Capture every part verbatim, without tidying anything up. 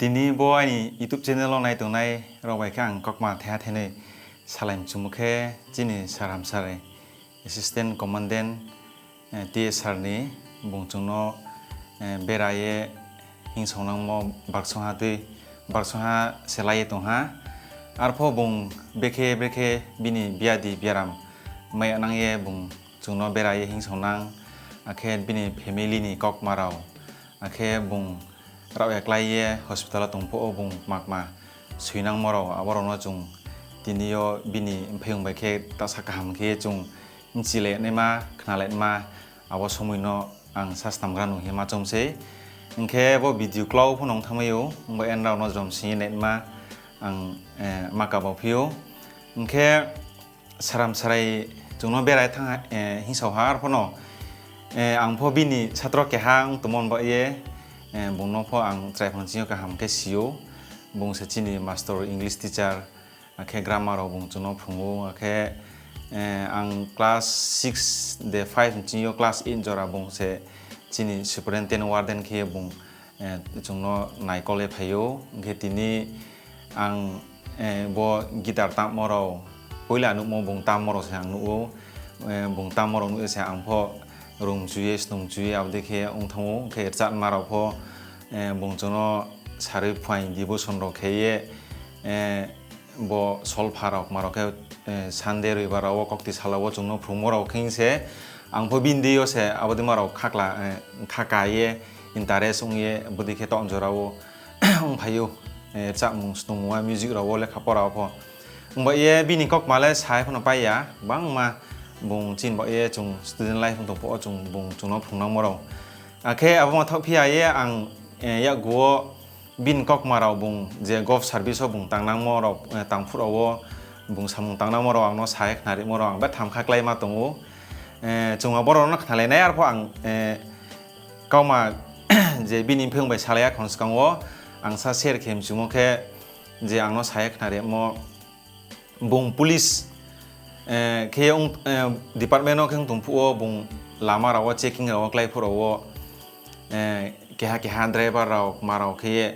Tini bo aini YouTube channel wo nai tongnai rao bai khe ang kaukma thaiha thainoi salai mchumo khe chini Sir Hamsarai, Assistant Commandant, eh, T S R ni, bung chung no, eh, bera ye hingsongnangmo barsongha tui, barsongha se la ye tong ha. Arpho bung bekhe bekhe bini biadi biaram mai ya nang ye bung chung no bera ye hingsongnang, akhe bini family ni kaukma rao, akhe bung rao ya klái ye hospital wo tong phuh wo bung kma kma soinangmo rao, abo rao no chung tini yo bini mphaiyong bai khe tasa kaham khe chung bchilai naima, khnalai naima, abo somoi no ang sasnamgra nung hima chom sei. Hing khe bo video klau pho nung thanngmai ou, himba en rao no jom sing ye naima ang, eh, ma kaba phi ou. Hing khe Sir Hamsarai chung no berai thanng, eh, hingsao ha arpho no, eh, ang pho bini satro keha ong tongmo ni baoh ye, eh, bung no pho ang chrai phang ching yo kaham khe si ou. Bung se chini master English teacher, akhe grammar rao bung chung no phrung ou, akhe, eh, ang class six de five ni ching yo class eight jora bung se chini superintendent warden khe ye bung, eh, chung no naikol ye phai ou. Hing khe tini ang, eh, bo guitar tammo rao, poila nuhmo bung tammo rao se ang nuh ou, eh, bung tammo rao nuh ye se ang pho rungchu ye, snungchu ye, abo dei khe ong thanng ou, hing khe rchanma rao pho, eh, bung chung no sarui phuaing devotion rao khe ye, eh, bo solfa rao kma rao khe, eh, Sunday, Roibar rao wo, kokti sala wo chung no phrungmo rao khe se, ang pho bini deing yo se abo deima rao khakla, eh, khaka ye, interest ong ye, bodei khe taoh jora wo ongphai ou, eh, rchamung snungmung a music rao wo lekha pora wo pho. Himba ye bini kaukma le sai pho no pai ya, gbangma bung chini baoh ye chung student life ong tong phuh wo chung bung chung no phrungnangmo rao. Akhe abo ma thaohphi ya ye ang, eh, yakgu wo bini kaukma rao bung je govt service wo bung tangnangmo rao, eh, tang phuh rao wo bung samung tangnangmo rao ang no sa ye khnarimo rao ang betha kha kláima tong ou. Eh, chung abo rao no khnalai nai arpho ang, eh, kaukma je bini mphaiyong bai salai ya khon skang wo ang sa share khe mchumo khe je ang no sa ye khnarimo bung police, eh, khe ye ong, eh, department no khe ong tong phuh wo bung lama rao wo checking rao wo klái phuh rao wo, eh, keha keha driver rao kma rao khe ye,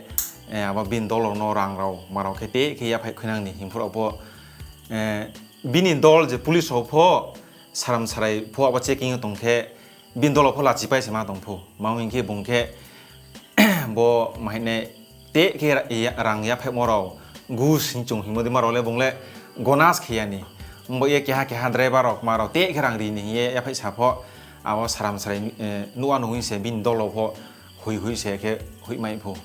eh, abo bini dol rao no rang rao kma rao khe te khe yaphaih khuinang ni hing phuh rao pho, eh, bini dol je police rao pho Sir Hamsarai pho abo checking yo tong khe bini dol rao pho lachipai se ma tong phuh. Ma hing khe bung khe bo ma hing nai te khe ra-, ya-, rang yaphaihmo rao, gus hing chung hingmo deima rao le bung le gonas khe ya ni. Himba ye keha keha driver rao kma rao te khe rang ri ni hing ye yaphaih sa pho, abo Sir Hamsarai, eh, nuh wa nung hing se bini dol rao pho hoih hoih se khe hoihmai phuh.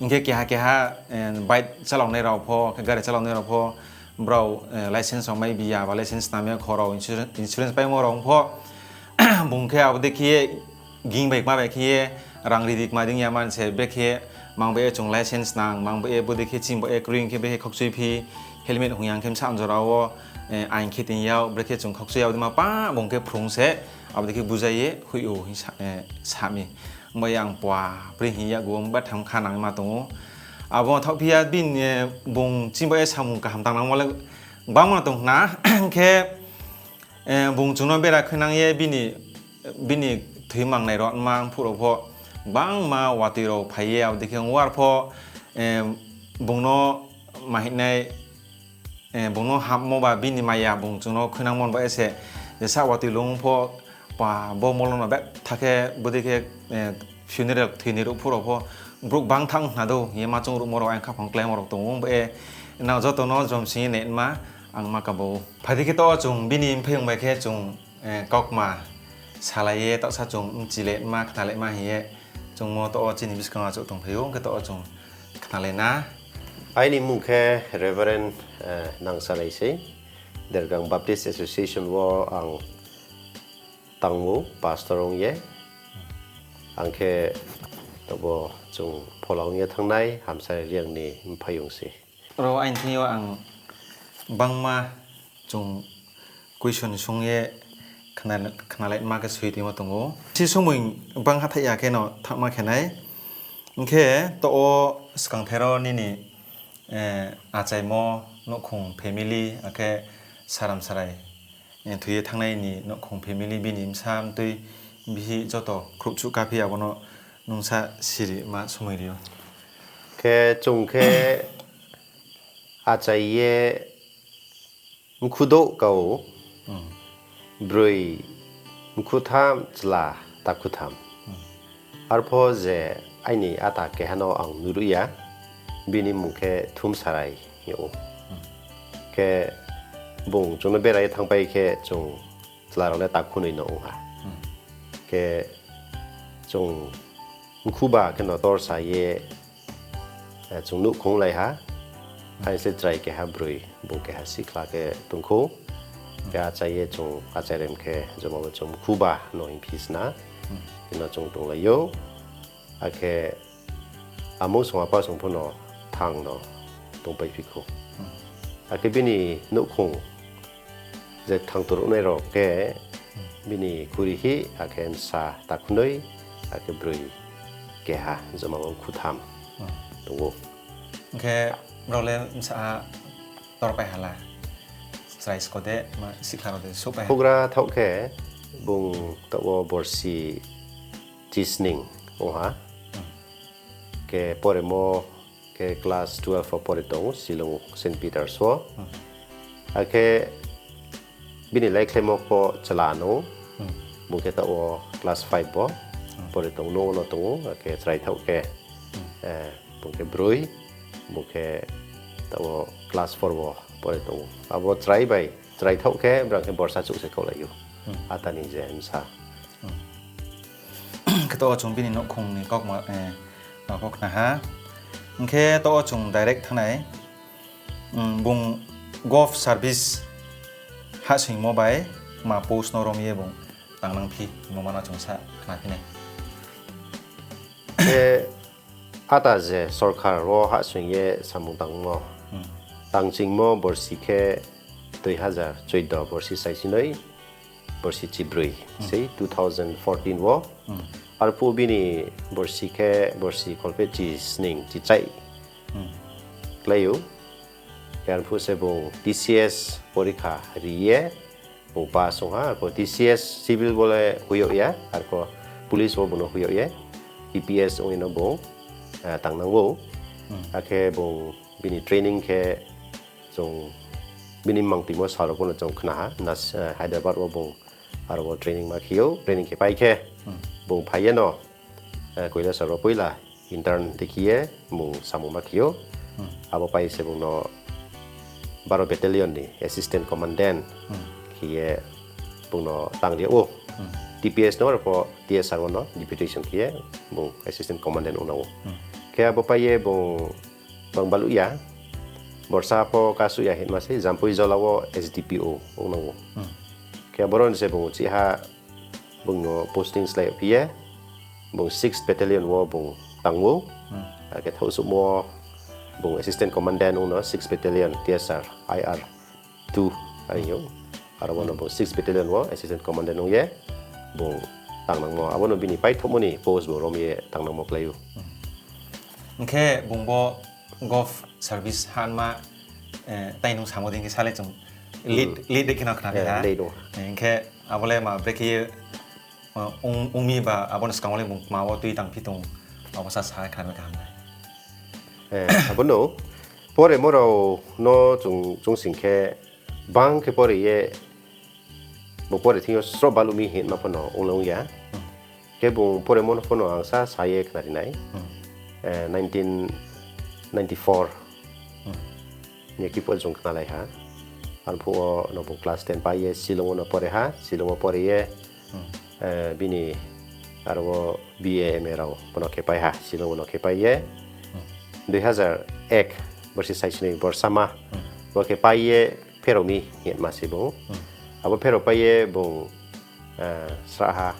Hing khe keha keha, eh, bike chalaonai rao pho, khe gari chalaonai rao pho, brao, eh, license rao mai bi ya, ba license snam ya kho rao, insurance, insurance paimo rao ong pho, bung khe abo dei khe ye ging bai kma bai khe ye rang ri di kma dei ya man se, brekhe mang bai ye chung license nang, mang bai ye bodei khe ching bai ye kroi hing khe brekhe khokchui phi, helmet hung yang khe bsa jora wo, eh, ain khe ting yag, brekhe chung khokchui ya, abo dei ma pa bung khe phrung se, abo dei khe bujai ye hoih ou hing sa, eh, sa mi. Himba ye ang pua pri hing yakgu wo betha kha nangma tong ou. Abo thaohphi ya bini, eh, bung chini baoh ye samung kaham tangnangmo le gbangma tong khna, hing khe, eh, bung chung no bera khuinang ye bini, bini thoimang nai rao ma ong phuh rao pho gbangma watoi rao phai ye abo dei khe ong war pho, eh, bung no ma hing nai, eh, bung no hammo ba bini maya bung chung no khuinangmo ni baoh ye se, je sa watoi lung pho, pa bo molo no betha khe bodei khe, eh, funeral thoinai ruh phuh rao pho, brouh bang thanng khna dou hing ye ma choung ruhmo rao, ang khaphang kláimo rao tong ou, himba ye nrao joto no jom sing ye naima ang ma kaba ou. Phai di khe taoh chung bini mphaiyong bai khe chung, eh, kaukma salai ye taohsa chung bchilaima khnalaima hing ye chungmo taoh wo chini buskang achouh tongphai ou, hing khe taoh wo chung khnalai na. Aini mmung khe Reverend, eh, Nangsanai sei. Dergang Baptist Association wo ang tang ou, pastor ong ye. Ang khe abo chung phola ong ye thanngnai Hamsarai Reang ni mphaiyong se. Ro aini thing yo ang bangma chung question sung ye khna-, khnalaima khe soi tongmo tong ou. Si somoi bang hathaih ya khe no thanngma khe nai. Hing khe taoh wo skangther wo nini, eh, achaimo nouhkhong family, akhe Sir Hamsarai, eh, thoi ye thanngnai ni nouhkhong family, bini bsa mtui bihih joto khrouhchuh kaphi abo no nung sa siri ma somoi ri ou. Khe chung khe achai ye mkhu douh kau, broi mkhu tham, chla takhu tham. Arpho je aini ata keha no ang nuhruh ya, bini mmung khe Thumsarai hing ou. Khe bung chung no bera ye thanngpai khe chung chla rao le takhunoi no ong ha. Khe chung mkhuba khe no torsa ye, chung nouhkhong lai ha. Aini se chrai keha broi, bung keha sikhla khe tong khou. Khe achai ye chung achai rem khe joma bo chung mkhuba no hing phi sna. Khe no chung tonglai ou. Akhe amung song apa song pho no thang no tongpaiphi khou. Akhe bini nouhkhong je thang turuhnai rao khe bini khuri hi, akhe bsa takhunoi, akhe broi keha, joma bo mkhu tham tong ou. Hing khe brao le bsa torpai ha la, chrai skode, ma sikhla rao de souhpai ha? Houhgra thaoh khe bung taoh wo borsi chisning ong ha. Khe poremo khe class twelve wo pore tong ou, Shillong Saint Peters wo. Akhe bini laikhlaimo pho chla no, bung khe taoh wo class five wo pore tong, no no tong ou, akhe chrai thaoh khe, bung khe broi, bung khe taoh wo class four wo pore tong ou. Abo chrai bai, chrai thaoh khe brang khe borsa chouh se kaulai ou. Ata ni je bsa. Khe taoh wo chung bini nouhkhong ni kaukma, ma pho khna ha. Hing khe taoh wo chung direct thanngnai, bung govt service hahsoingmo bai ma post no rom ye bung tangnangphi, hingmo ma no chung sa khnaphi nai. Khe ata je sorkar wo hahsoing ye samung tangmo, tangchingmo borsi khe dui hazar choido borsi saisinoi, borsi chibroi, sei two thousand fourteen wo. Arphuh bini borsi khe borsi kholpheh chisning chichaih klái ou. Khe arphuh se bung T C S porikha ri ye bung pass ong ha, arphuh T C S civil wo le hoih yag ya, arphuh police wo bung no hoih yag ye, T P S ong ye no bung tangnang ou. Akhe bung bini training khe chung bini mmang tuimo sal rao pho no chung khna ha, Hyderabad wo bung aro wo training ma khe ou, training khe pai khe bung phai ye no Kailasahar wo poila intern dei khe ye bung samung ma khe ou. Abo pai se bung no baro battalion ni assistant commandant khe ye bung no tang ri yag ou. T P S no arphuh T S R wo no deputation khe ye bung assistant commandant ong nang ou. Khe abo pai ye bung bang baluh ya, borsa pho kasuh ya hingma se Jampui Jola wo S D P O ong nang ou. Khe aboro ni se bung chiha bung no posting slái phi ye, bung sixth battalion wo bung tang ou. Akhe thaohsuhmo bung assistant commandant ong no sixth battalion T S R I R two are ou. Aro wo no bung sixth battalion wo assistant commandant ong ye bung tangnangmo, abo no bini paithouhmo ni post bung rom ye tangnangmo klái ou. Hing khe bung bo govt service hahma, tai nung samo dei khe sa le chung late, late dei khe no khna phi ha. Hing khe abo le ma brekhe ye ong mi ba abo ni skang wo le bung kma wo tui tangphi tong, abo sa sa khna phi kaham nai. Abo no poremo rao no chung, chung sing khe bang khe pore ye, bung pore thing yo sroh baluh mi hingma pho no ong le ong ya. Khe bung poremo no pho no ang sa sa ye khnari nai. Nineteen ninety-four ni ki pho chung khnalai ha. Arphuh wo no bung class ten pai ye Shillong wo no pore ha, Shillong wo pore ye bini aro wo B A M A rao pho no khe pai ha, Shillong wo no khe pai ye dui hazar ek borsi saisinoi borsama wo khe pai ye pherao mi hingma se bung. Abo pherao pai ye bung srahha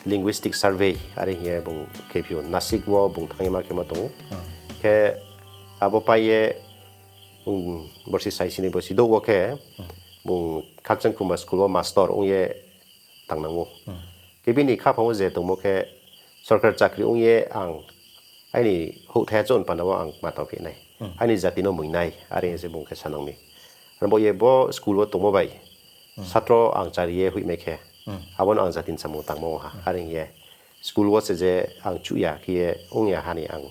linguistic survey are hing ye bung khe phi ou, Nasik wo bung thanng ye ma khe ma tong ou. Khe abo pai ye borsi saisinoi borsi douh wo khe bung Khakchangkhumba school wo master ong ye tangnang ou. Khe bini khaphang wo je tongmo khe sorkar chakri ong ye ang aini houhthai achouh ni panda wo ang kma tangphi nai, aini jati no moing nai, are hing se bung khe sanang mi. Aro bo ye bo school wo tongmo bai satro ang chari ye hoihmai khe, abo no ang jati ni samung tangmo ong ha, are hing ye school wo se je ang chuh ya khe ye ong ya ha ni ang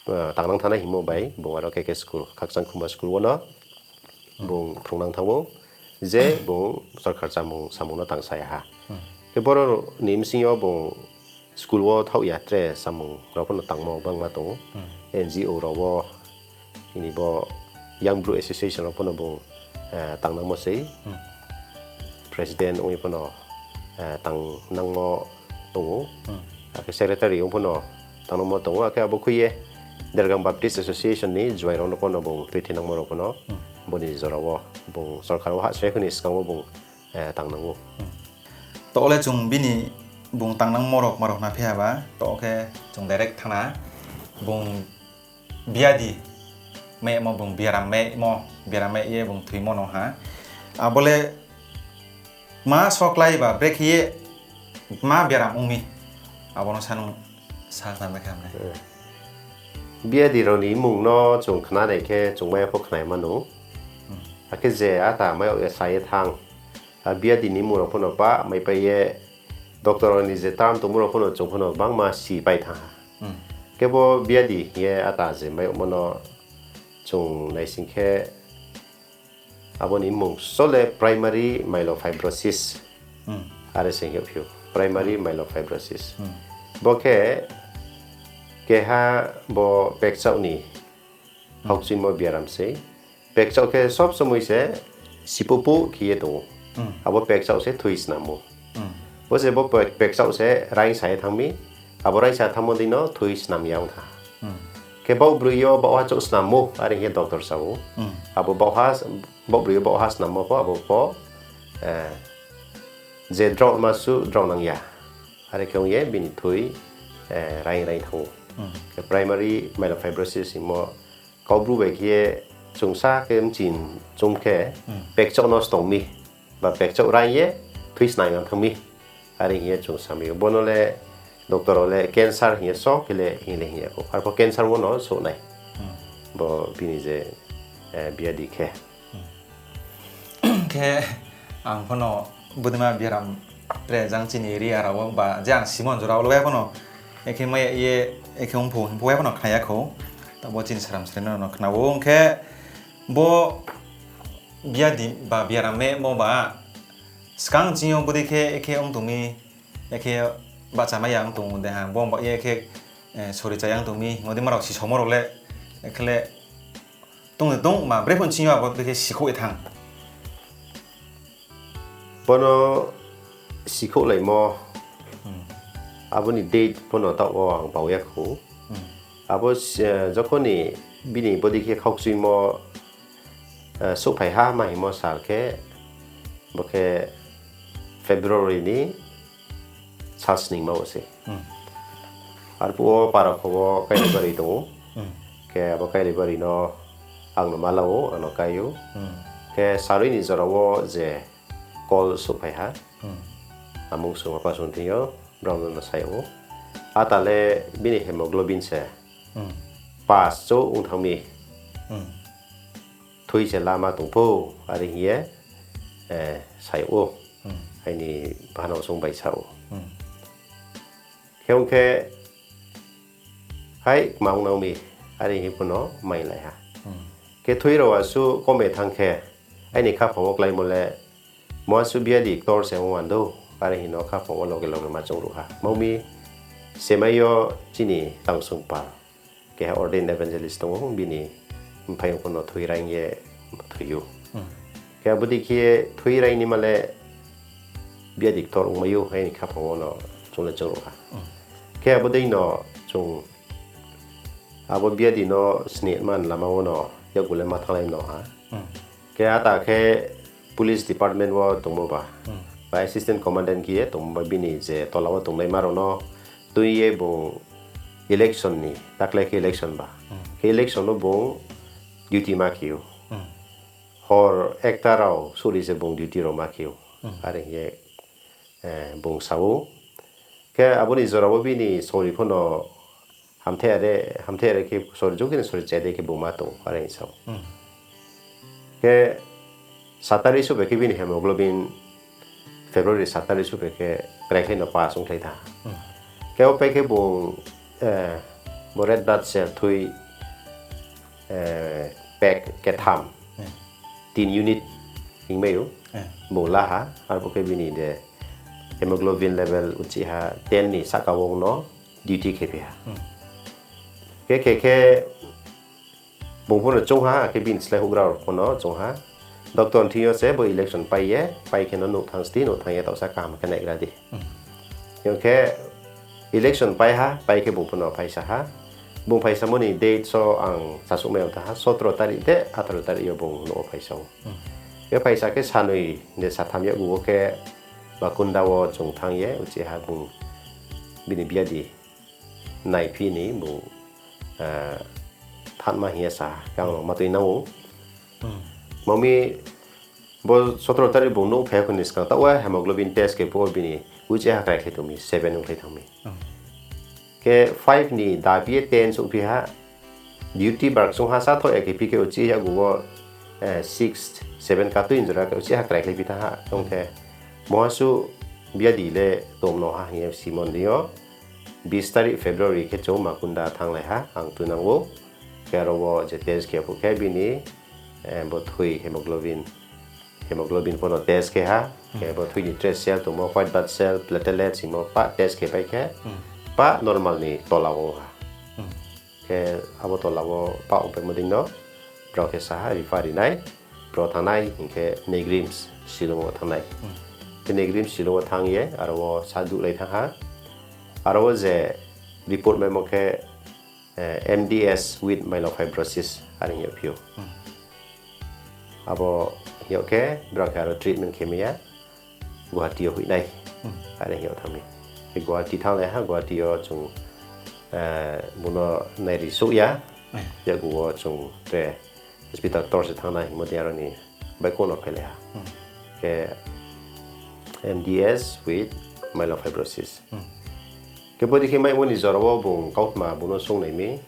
tangnang thanai hingmo bai bung aro khe khe school, Khakchangkhumba school wo no bung phrungnang thanng ou, je bung sorkar chámung samung no tangsa ya ha. Khe boro ni bsing yo bung school wo thaoh ya tre samung rao pho no tangmo bangma tong ou. N G O rao wo, tini bo Young Bru Association rao pho no bung tangnangmo sei. President ong ye pho no tangnangmo tong ou. Akhe secretary ong pho no tangnangmo tong ou. Akhe abo khui ye Dergang Baptist Association ni juai rao no pho no bung tuithinangmo rao pho no boni jora wo bung sorkar wo hahsoing ya khe ni skang wo bung tangnang ou. To le chung bini bung tangnangmo rao ma rao khna phi ha ba, to khe chung direct thanng na. Bung biadi maimo, bung biaram maimo, biaram mai ye bung thoimo no ha. Abo le ma soklai ba, brekhe ye ma biaram ong mi, abo no sa nung sa khna mai khe ham nai. Biadi rao ni mmung no chung khnanai khe chung mai ya pho khna ya ma nou. Akhe je ata mai yag ye sa ye thanng, a biadi ni mmung rao pho no pa maipai ye, doctor rao ni je term tongmo rao pho no chung pho no bangma si pai thanng ha. Khe bo biadi hing ye ata je mai yagmo no chung naising khe, abo ni mmung so le primary myelofibrosis. Are se hing yagphi ou, primary myelofibrosis. Bo khe keha bo pekchaoh ni haukchimo biaram sei. Pekchaoh khe sob somoi se sipupu khe ye tong ou. Abo pekchaoh se thui snam ou. Bo se bo pek-, pekchaoh se raingsa ye thanng mi, abo raingsa thanngmo dei no thui snam ya ong tha. Khe baoh broi yo baohha chouh snam ou, are hing ye doctor sa ou. Abo baohha, baoh broi yo baohha snammo pho abo pho, je drao ma suh drao nang ya. Are khe ong ye bini thui raing raing thanng ou. Khe primary myelofibrosis hingmo Kaubru bai khe ye chung sa khe mching chung khe, pekchaoh no stong mi, ba pekchaoh raing ye thui snam ya thanng mi. Are hing ye chung sa mi ou. Bo no le doctor rao le cancer hing ye so khe le hing le hing ya khou. Arpho cancer wo no souh nai. Bo bini je biadi khe. Khe ang pho no bodeima biaram tre jang chini area rao wo ba je ang simon jora wo le pho no, ekhe mai ye, ekhe ongphu hing pho pho no khna ya khou. Tabo chini sram sre no no khna ou. Ong khe bo biadi ba biaram maimo ba skang ching yo bodei khe ekhe ong tong mi, ekhe bahcha mai ya ong tong de ha, bo ba ye khe sori cha ya ong tong mi, abo dei ma rao sisaomo rao le, ekhe le tong de tong ma, bre pho ching yo abo dei khe sikhouh ye thanng. Bo no sikhouhlaimo, abo ni date pho no taoh wo ang bau ya khou. Abo, jokhon ni bini bodei khe khaukchuimo souhphai ha ma hingmo sal khe, bo khe February ni sal sningma wo se. Arphuh wo para kho wo Kailibari tong ou. Khe abo Kailibari no ang no ma la ou, ang no kai ou. Khe sarui ni jora wo je call souhphai ha, amung sung apa sung thing yo, brao no no sa yag ou. Ata le bini hemoglobin se pass chouh ong thanng mi. Thui se lama tong pho, are hing ye sa yag ou. Aini bahanao sung bai sa ou. Khe ong khe, hai kma ong nang mi, are hing pho no mailai ha. Khe thui rao asuh kome thanng khe, aini khaphang wo kláimo le, mo asuh biadi ktor se ong wandou, are hing no khaphang wo loge loge ma choung ruh ha. Mo mi semai yo chini tangsong pal, keha ordained evangelist tong ou, bini mphaiyong pho no thui raing ye thoi ou. Khe abo dei khe thui raing ni ma le biadi ktor ongmai ou, aini khaphang wo no chung le choung ruh ha. Khe abo dei no chung abo biadi no sni man lama wo no yakgu le ma thannglai no ha. Khe ata khe police department wo tongmo ba, ba assistant commandant khe ye tongmo ba, bini je tola wo tongnaima rao no tui ye bung election ni, takle khe election ba. Khe election no bung duty ma khe ou. Hor ekta rao suri se bung duty rao ma khe ou. Are hing ye bung sa ou. Khe abo ni jora wo bini sori pho no hamthe are, hamthe are khe sori, jokhe ni sori chai dei khe bung ma tong ou, are hing sa ou. Khe satari suh bai khe bini hemoglobin February satari suh bai khe krai khe no pass ongkhlai tha. Khe o pai khe bung Bo red blood cell thui, eh, pack ketham, tin unit hingmai ou. Bung la ha, arphuh khe bini de hemoglobin level uchih ha ten ni sahka wo no duty khe phi ha. Khe khe khe bung pho no choung ha, khe bini slái houhgra rao pho no choung ha. Doctor ni thing yo se bo election pai ye, pai khe no nouh thanng sti, nouh thanng ye taohsa kaham khe naigra di. Hing khe election pai ha, pai khe bung pho no phaisa ha. Bung phaisamo ni date so ang sasuhmai ya tha ha, sotro tarik de atharo tarik yo bung nouh wo phaisa ou. Khe phaisa khe sanoi de satham yakgu wo khe Bakunda wo chung thanng ye, uchih ha bung bini biadi naiphi ni bung, eh, thanngma hing ye sa ha, khe ang no ma tuinang ou. Mami bo sotro tarik bung nouh phai ya kho ni skang taoh wo hemoglobin test khe phuh wo bini uchih ha kraikhlai tong mi, seven ongkhlai thanng mi. Khe five ni dabi ye ten souhphi ha, duty bar kchung ha sa thoh ya khe phi khe uchih yakgu wo, eh, six, seven katui jora khe uchih ha kraikhlai phi thanng ha, ong khe mungha suh biadi le tong no ha hing ye simon di yo. Bis tarik February khe chung Bakunda thannglai ha, ang tuinang ou. Khe aro wo je test khe phuh khe bini, eh, bo thui hemoglobin, hemoglobin pho no test khe ha, khe bo thui ni trace cell tongmo, white blood cell, platelet hingmo pah test khe pai khe, pah normal ni tola wo ha. Khe abo tola wo pah ongpaimo dei no, brao khe sa ha refer ri nai, brao thanng nai hing khe NEIGRIHMS Shillong wo thanng nai. Khe NEIGRIHMS Shillong wo thanng ye, aro wo saduhlai thanng ha. Aro wo je report maimo khe, eh, M D S with myelofibrosis are hing yagphi ou. Abo hing yag khe brao khe aro treatment khe mai ya, Guwahati yo hoih nai are hing yag thanng mi. Khe Guwahati thannglai ha, Guwahati yo chung, eh, bung no nairi souh ya, yakgu wo chung tre hospital tor se thanng nai hingmo dei aro ni baihkhouh no phailai ha. Khe M D S with myelofibrosis. Khe bodei khe maimo ni jora wo bung kautma bung no sung nai mi.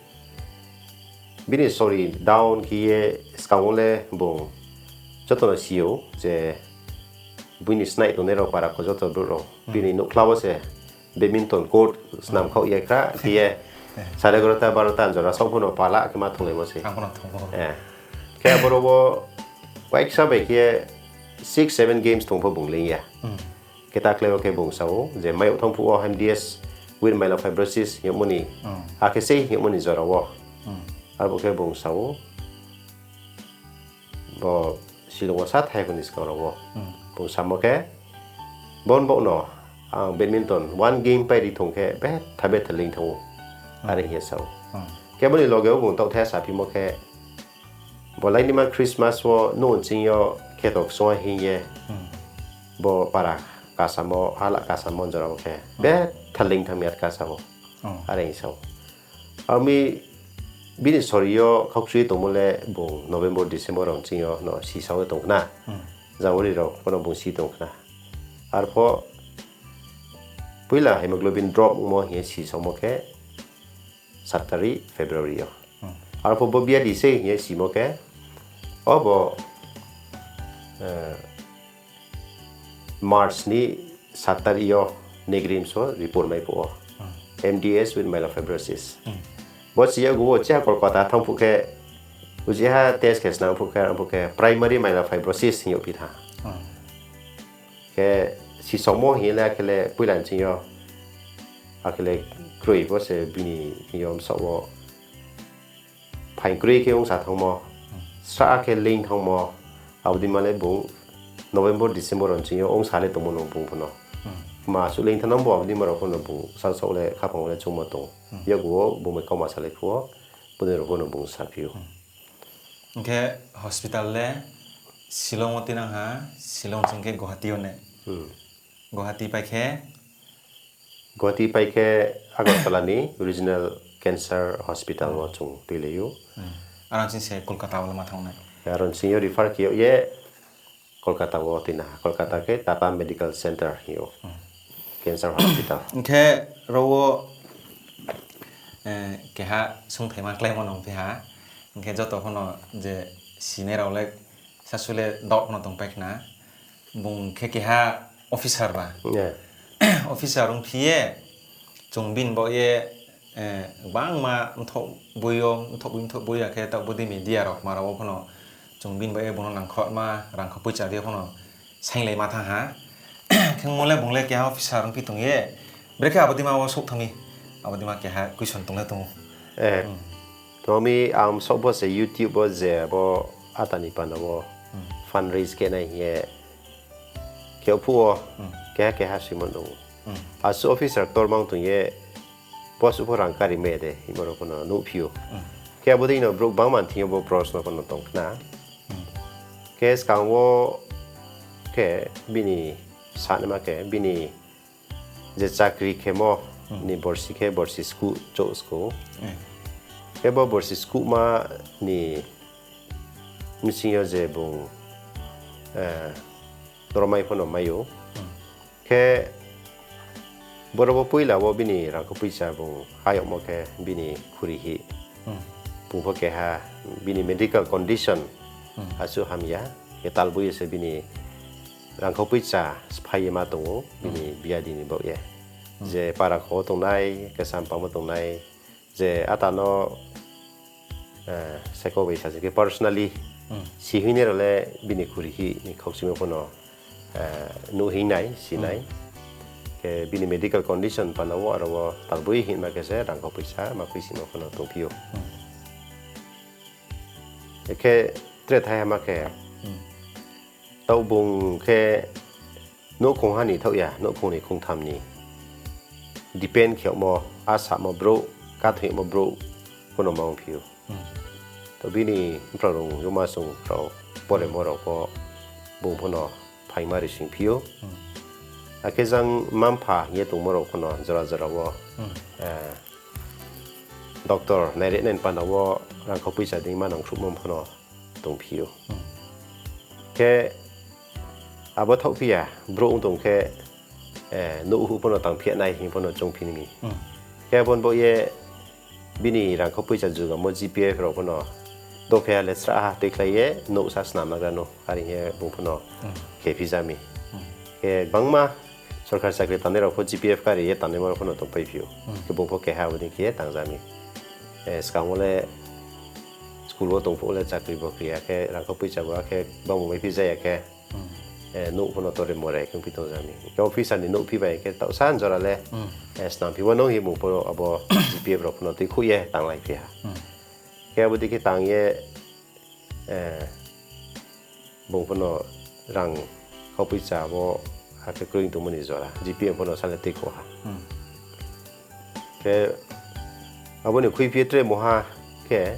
Bini sori down khe ye skang wo le bung joto no si ou je bini snaih tongnai rao para kho joto brouh rao. Bini nouhkhla wo se badminton court snam khaoh ye khra khe ye sare egarota barota jora saoh pho no pala khe ma thunglaimo se. Khe aboro wo uaiksa bai khe six seven games tong pho bung leing ya. Khe takhlai wo khe bung sa ou je mai yag thanng phuh wo M D S with myelofibrosis hing yagmo ni, akhe sei hing yagmo ni jora wo. Arbo khe bung sa ou, bo Shillong wo sa thai kho ni skang rao wo. Bung samo khe, bo ni baoh no ang badminton one game pai ri thong khe betha betha leing thanng ou, are hing ye sa ou. Khe bo ni loge wo bung taoh the saphimo khe, bo lainima Christmas wo nouh nching yo kheto kchung hing ye, bo para kasamo, hala kasamo jora wo khe betha leing thanng mi ar kasa ou, are hing sa ou. Aro mi bini sori yo khaukchui tongmo le bung November, December rao nching yo no sisao ye tong khna. January rao pho no bung si tong khna. Arpho poila hemoglobin drop ongmo hing ye sisaomo khe sat tarik February yo. Arpho bo biadi se hing ye simo khe, obo, eh, March ni sat tarik yo NEIGRIHMS wo report mai phuh wo, M D S with myelofibrosis. Bo si yaggu wo chiha Kolkata thanng phuh khe, uchiha test khe snam phuh khe, phuh khe primary myelofibrosis hing yagphi tha. Khe sisaomo hing ye le akhe le poila nching yo, akhe le kroi bo se bini hing yo bsaoh wo phaing kroi khe ongsa thanngmo, sra khe leing thanngmo, abo dei ma le bung November, December rao nching yo ongsa le tongmo no bung pho no. Ma suh leing thanng nang bo abo dei ma rao pho no bung sasaoh le khaphang wo le choungmo tong. Yakgu wo bung bai kauma salai phuh wo, bodei rao pho no bung saphi ou. Hing khe hospital le Shillong wo tuinang ha, Shillong ching khe Guwahati yo ne. Guwahati pai khe Guwahati pai khe Agartala ni Regional Cancer Hospital wo chung tuilai ou. Aro nching se Kolkata wo le ma thanng nai? Aro nching yo refer khe yag ye Kolkata wo tuina ha. Kolkata khe Tata Medical Center hing ou. Cancer Hospital. Hing khe ro wo, eh, keha sungthaima kláimo nung phi ha. Hing khe joto pho no je sinai rao le sasu le doubt pho no tongpai khna. Bung khe keha officer ba. Officer ongphi ye, chung bini baoh ye Eh, gbangma mthoh boi yo, mthoh boi, mthoh boi ya khe taoh bodei media rao kma rao wo phano chung bini bai bung no nangkhrouhma, rangkho poicha di phano sainglai ma thanng ha. Khe mo le bung le keha officer ongphi tong ye, brekhe abo deima wo souh thanng mi, abo deima keha question tong le tong ou. Eh, tma mi ang souh bo se YouTube wo je abo ata ni panda wo fundraise khe nai hing ye khe phuh wo keha keha soimo nung. Asuh officer ktorma tong ye, bo asuh pho rang kari mai de, hingmo rao phano nuhphi ou. Khe abo dei no brouh gbangma thing yo bo proshno phano tong khna. Khe skang wo khe bini sanaima khe bini je chakri khemo ni borsi khe borsi skuh chouh skou. Khe bo borsi skuhma ni bsing yo je bung, eh, dormai phano mai ou. Khe boro bo poila wo bini rangkho poicha bung ha yagmo khe bini khuri hi. Bung pho keha bini medical condition asuh hamya. Khe talboi ye se bini rangkho poicha sphai ye ma tong ou, bini biadi ni baoh ye. Je para kho wo tongnai, khe sampang wo tongnai, je ata no, eh, saikho bai sa se khe personally si hing nai rao le bini khuri hi ni khaukchimo phano, eh, nuh hing nai, si nai. Khe bini medical condition panda wo aro wo talboi hingma khe se rangkho poicha ma khuisimo phano tongphi ou. Khe tre thaiha ma khe, taoh bung khe nouhkhongha ni thaoh ya, nouhkhong ni khongtham ni depend khe yagmo, asamo brouh, kathoimo brouh, phano ma ongphi ou. To bini mphrang rung yoma sung rao, poremo rao pho bung phano phaima risingphi ou. Akhe jang mma-mpha hing ye tongmo rao phano jora jora wo, eh, doctor naire nai ni panda wo rangkho poicha dei ma nangkhruhmo phano tongphi ou. Khe abo thaohphi ya, brouh ong tong khe, eh, nouh huh phano tangphi ya nai hing phano choungphi ni mi. Khe abo ni baoh ye bini rangkho poicha jugamo G P F rao phano dophe ha le srahha tuikhlai ye nouh sa snam nagra no, are hing ye bung phano khephi ja mi. Khe gbangma sorkar chakri tangnai rao pho G P F kari ye tangnaima rao phano tongpaiphi ou. Khe bung pho keha abo dei khe ye tang ja mi. Eh, skang wo le school wo tong phuh le chakri bo kri ya khe, rangkho poicha bo akhe bangmo maiphi ja ya khe, eh, nouh phano tore more khe ongphi tong ja mi. Khe officer ni nouhphi bai khe taoh sa jora le, eh, snam phi wo nung hing bung pho abo G P F rao phano tuikhouh ye tanglaiphi ha. Khe abo dei khe tang ye, eh, bung phano rangkho poicha bo akhe kroi tongmo ni jora G P F phano sa le tuikhouh ha. Khe abo ni khuiphi ye tre mungha khe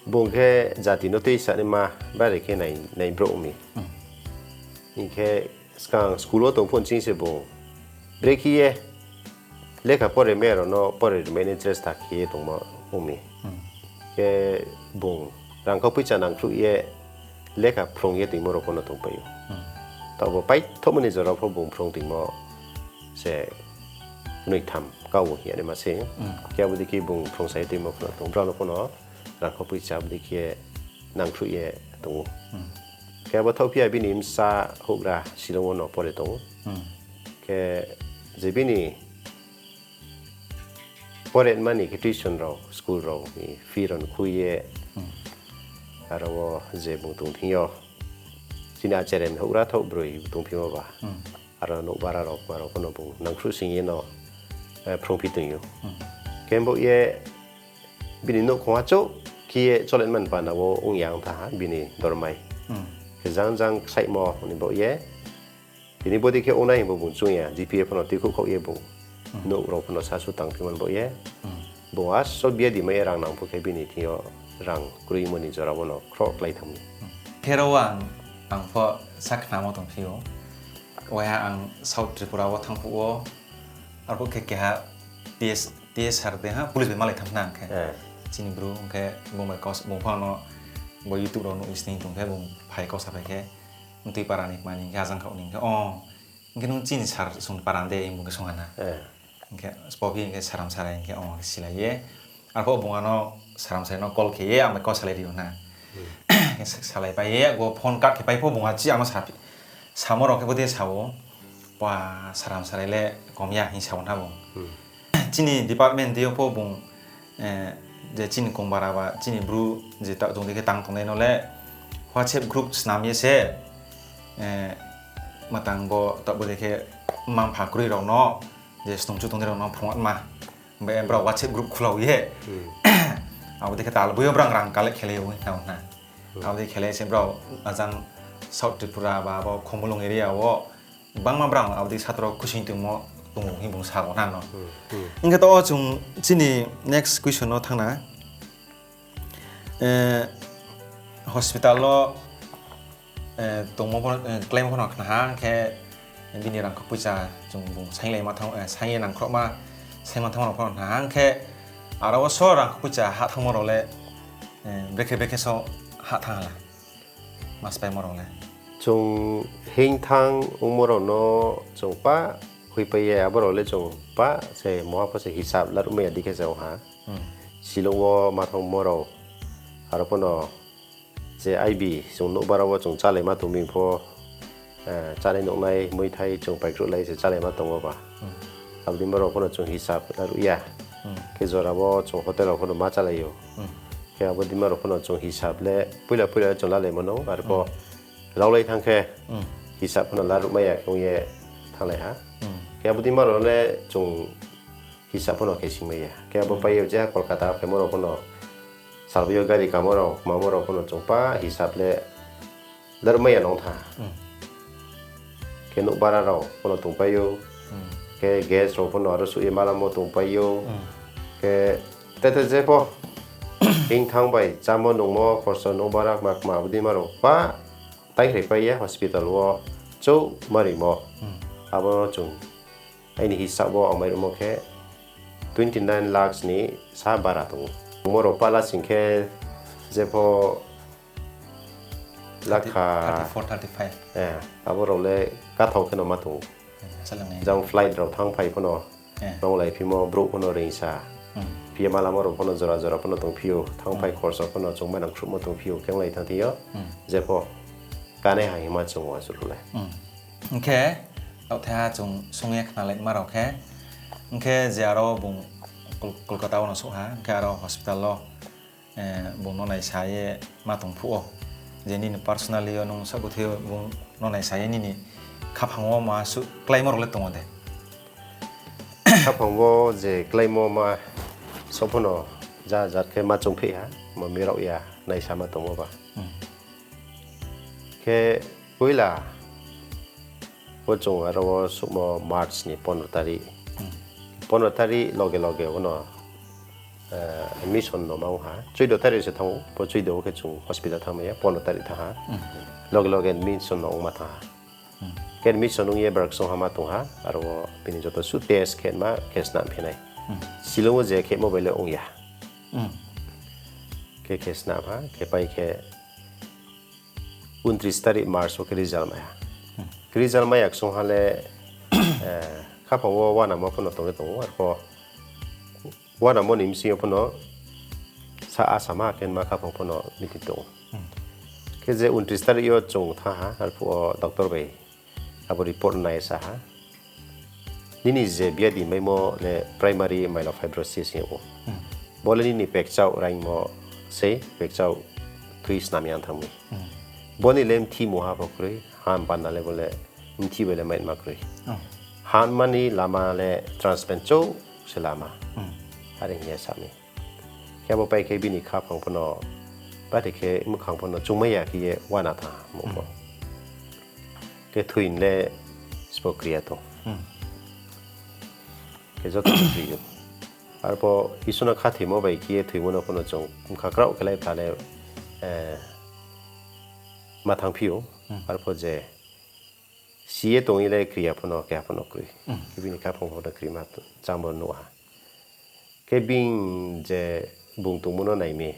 bung khe jati no tuisa naima bare khe nai, nai brouh ong mi. Hing khe skang school wo tong phuh ching se bung brekhe ye lekha pore mai rao no pore rimai ni chesta khe ye tongmo ong mi. Khe bung rangkho poicha nangkhruh ye lekha phrung ye tongmo rao phano tongpai ou. Taoh bo paithohmo ni jora pho bung phrung tongmo se knoitham kau hing ye naima se. Khe abo dei khe bung phrung sa ye tongmo phano tong, brao no phano rangkho poicha abo dei khe nangkhruh ye tong ou. Khe abo thaohphi ya bini bsa houhgra Shillong wo no pore tong ou. Khe je bini pore nma ni khe tuition rao, school rao ni fee rao no khui ye, aro wo je bung tong thing yo, chini achere ni houhgra thaoh broi tongphimo ba, aro nouh bara rao kma rao phano bung nangkhruh sing ye no, eh, phrungphi tong ou. Khe bo ye bini nouhkhong achouh khe ye cholenma ni panda wo ong ya ong tha ha bini dormai. Khe jang jang ksaihmo ni baoh ye tini bodei khe ongnai hing bo bung choung ya, G P F phano tuikhouh khaoh ye bung nouh rao phano sasu tangphimo ni baoh ye. Bung aso biadi mai ye rang nang phuh khe bini thing yo rang kroimo ni jora wo no khroh klái thanng mi. Khe ro ang, ang pho sakhnamo tongphi ou. Waiha ang South Tripura wo thanng phuh wo, arphuh khe keha T S, T S sir de ha, police bai malai thanng khna ang khe. Chini bru ong khe bung bai kos-, bung pho ano bo YouTube rao nuh ye sning tong khe bung phai kau saphai khe, mtui para ni kma ni hing khe, ajang khaoh ni hing khe, o, hing khe nung chini sir sung para de, hing bung khe sung ha na. Hing khe, sbo phi hing khe saram sarai hing khe, o, silai ye. Arphuh bung ano saram sarai no call khe ye, ang bai kau salai ri ou na. Salai pai ye, bo phone cut khe pai pho bung ha chi ano sa phi-, samo rao khe bodei sa ou, pa saram sarai le kom ya hing sa ou na bung. Chini department deing yo pho bung, eh, je chini kongbara ba chini bru je ta-, chung dei khe tang tongnai no le WhatsApp group snam ye se, eh, matang bo taoh bo dei khe mma-mpha kroi rao no, je snungchu tongnai rao no phrungma. Bai brao WhatsApp group khulau ye. Abo dei khe tal bo yo brao rang collect khe lai ou hing tong na. Abo dei khe lai se brao ajang South Tripura ba abo Khumulwng area wo bangma brao abo dei satro khuising tongmo tong ou hing bung sa ou na no. Hing khe to chung chini next question no thanng na. Eh, hospital wo, eh, tongmo pho, eh, kláimo pho no khna ha, hing khe bini rangkho poicha chung bung sainglai ma thanng, eh, saing ye nangkhrouhma, saingma thanngma rao pho no khna ha, hing khe aro wo so rangkho poicha hah thanngmo rao le, eh, brekhe brekhe so hah thanng ha la, mas paimo rao le. Chung hing thanng ongmo rao no chung pa hoipai ye, abo rao le chung pa se moha pho se hisab laruhmai ya dei khe se ong ha. Silung wo ma thanngmo rao, aro pho no je I B chung nouhbara wo chung chálaima tong mi pho, eh, chánai nuhnai muithai chung paikruhlai se chálaima tong ou ba. Abo dei ma rao pho no chung hisab laruh ya. Khe jora wo chung hotel rao pho no ma chálai ou. Khe abo dei ma rao pho no chung hisab le poila poila chung lalaimo no, aro pho laulai thanng khe hisab pho no laruhmai ya khe ong ye thannglai ha. Khe abo dei ma rao le chung hisab pho no khe singmai ya. Khe abo pai ye je Kolkata phaimo rao pho no salbo yo gari kamo rao, kmamo rao pho no chung pa hisab le laruhmai ya nong thanng ha. Khe nouhbara rao pho no tongpai ou. Khe gas rao pho no aro suh ye malamo tongpai ou. Khe tete je pho hing thanng bai chámo nungmo khorsa nouhbara kma kma abo dei ma rao pa taingkhrai pai ye hospital wo chouh ma rimo. Abo no chung aini hisab wo ang mairuhmo khe twenty nine lakhs ni sa bara tong ou. Mo rao pala sing khe je pho lakha, thirty-four, thirty-five. Eh, abo rao le kathao khe no ma tong ou. Jang flight rao thanng phai pho no, nonglai phimo brouh pho no reingsa. Phi ye malamo rao pho no jora jora pho no tongphi ou, thanng phai khorsa pho no chung manang khruhmo tongphi ou, khe onglai thanng thing yo. Je pho kanaiha hingma chung wa suh le. Hing khe, taoh thaiha chung sung ye khnalaima rao khe, hing khe je aro bung Kol-, Kolkata wo no souh ha, hing khe aro hospital wo, eh, bung no naisa ye ma tong phuh wo, je nini personally yo nung saohkuthai yo bung no naisa ye nini khaphang wo ma suh kláimo rao le tong ou de? Khaphang wo je kláimo ma só pho no ja jat khe ma choungpheh ha, ma mi raoh ya naisa ma tongmo ba. Khe poila wo chung aro wo suhmo March ni pondro tarik. Pondro tarik loge loge wo no, eh, admission no ma ong ha. Chuido tarik se thanng ou, bo chuido wo khe chung hospital thanngmai ya, pondro tarik thanng ha. Loge loge admission no ongma thanng ha. Khe admission ong ye brak song ha ma tong ha, aro wo bini joto suh test khe ma khe snam phi nai. Silung wo je khemo bai le ong ya. Khe khe snam ha, khe pai khe untris tarik March wo khe result mai ha. Khe result mai ya ksong ha le, eh, khaphang wo uanamo pho no tong le tong ou, arpho uanamo ni bsing yo pho no sa asama khe ma khaphang pho no meeting tong ou. Khe je untris tarik yo chung thanng ha, arphuh wo doctor bai abo report nai sa ha. Nini je biadi maimo le primary myelofibrosis hing ou. Bo le nini pekchao raingmo sei, pekchao thui snam yang thanng mi. Bo ni le mthi mungha pho kroi, han panna le bo le mthi bai le maima kroi. Han mani lama le transplant chouh se lama. Are hing ye sa mi. Khe abo pai khe bini khaphang pho no, bari khe muhkhang pho no chungmai ya khe ye uana thanng ha mo pho. Khe thoi ni le sbo kri ya tong. Khe joto no thoi ou. Arpho Isor no khathoimo bai khe ye thoimo no pho no chung bkha kraoh khe lai pha le, eh, ma thanngphi ou. Arpho je si ye tong ye le kri ya pho no, keha pho no kroi. Khe bini khaphang pho no krima chámo nuh ha. Khe bini je bung tongmo no nai mi.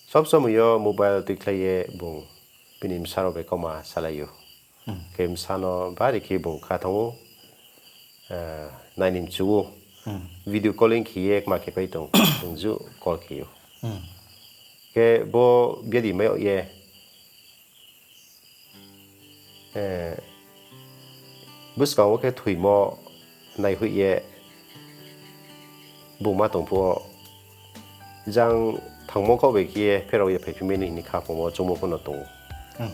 Sob somoi yo mobile tuikhlai ye bung bini bsa rao bai kauma salai ou. Khe bsa no bari khe bung kha thanng ou, eh, nai ni mchu ou. Video calling khe ye kma khe pai tong, bung ju call khe ou. Khe bo biadi mai yag ye, eh, buskang wo khe thoimo naihoih ye bung ma tong phuh wo, jang thangmo kau bai khe ye pherao ye phaiphi mai ni hing ni khaphang wo choungmo pho no tong ou.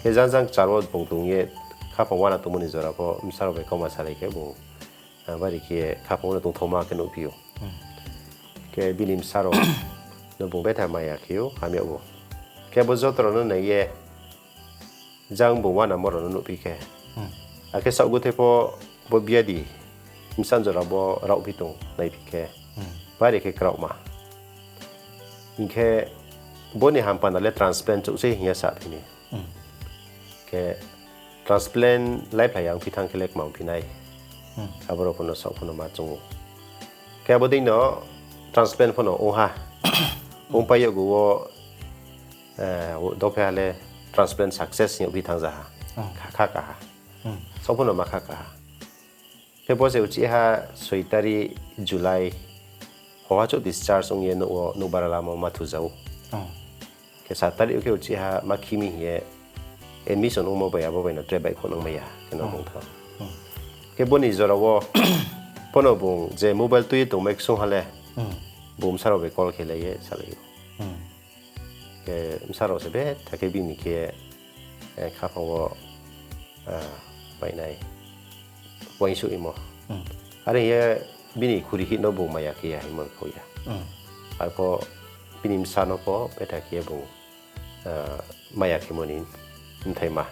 Khe jang jang kchar wo bung tong ye khaphang uana tongmo ni jora pho bsa rao bai kauma salai khe bung, bari khe ye khaphang wo no tongthaoma khe nuhphi ou. Khe bini bsa rao no bung betha maya khe ou, hamya ou. Khe bo joto rao no nai ye jang bung uanamo rao no nuhphi khe. Akhe saohguthe pho bo biadi bsa jora bo raohphi tong naiphi khe. Bari khe kraohma. Hing khe bo ni hampanda le transplant chouh se hing ye saphi ni. Khe transplant laiphlai ya ongphi thanng khe le kma ongphi nai. Abo rao pho no saoh pho no ma choung ou. Khe abo dei no transplant pho no ong ha. Ongpai yag wo, dophe ha le transplant success hing yagphi thanng ja ha. Kha, kha ka ha. Saoh pho no ma kha ka ha. Khe bo se uchih ha soi tari July, hoha chouh discharge ong ye nouh wo, nouhbara lama wo ma thu ja ou. Khe sat tari khe uchih ha ma khi mi hing ye admission ongmo bai abo bai no tre baihkhouhnang mai ya khe no bung thanng. Khe bo ni jora wo pho no bung je mobile tui ye tongmai ksung ha le, bung bsa rao bai call khe lai ye salai ou. Khe bsa rao se betha khe bini khe, khaphang wo, painai, uaingsouh imo. Are hing ye bini khuri hih no bung maya khe ya hingmo kau ya. Arpho bini bsa no pho betha khe ye bung, maya khemo ni mthaima.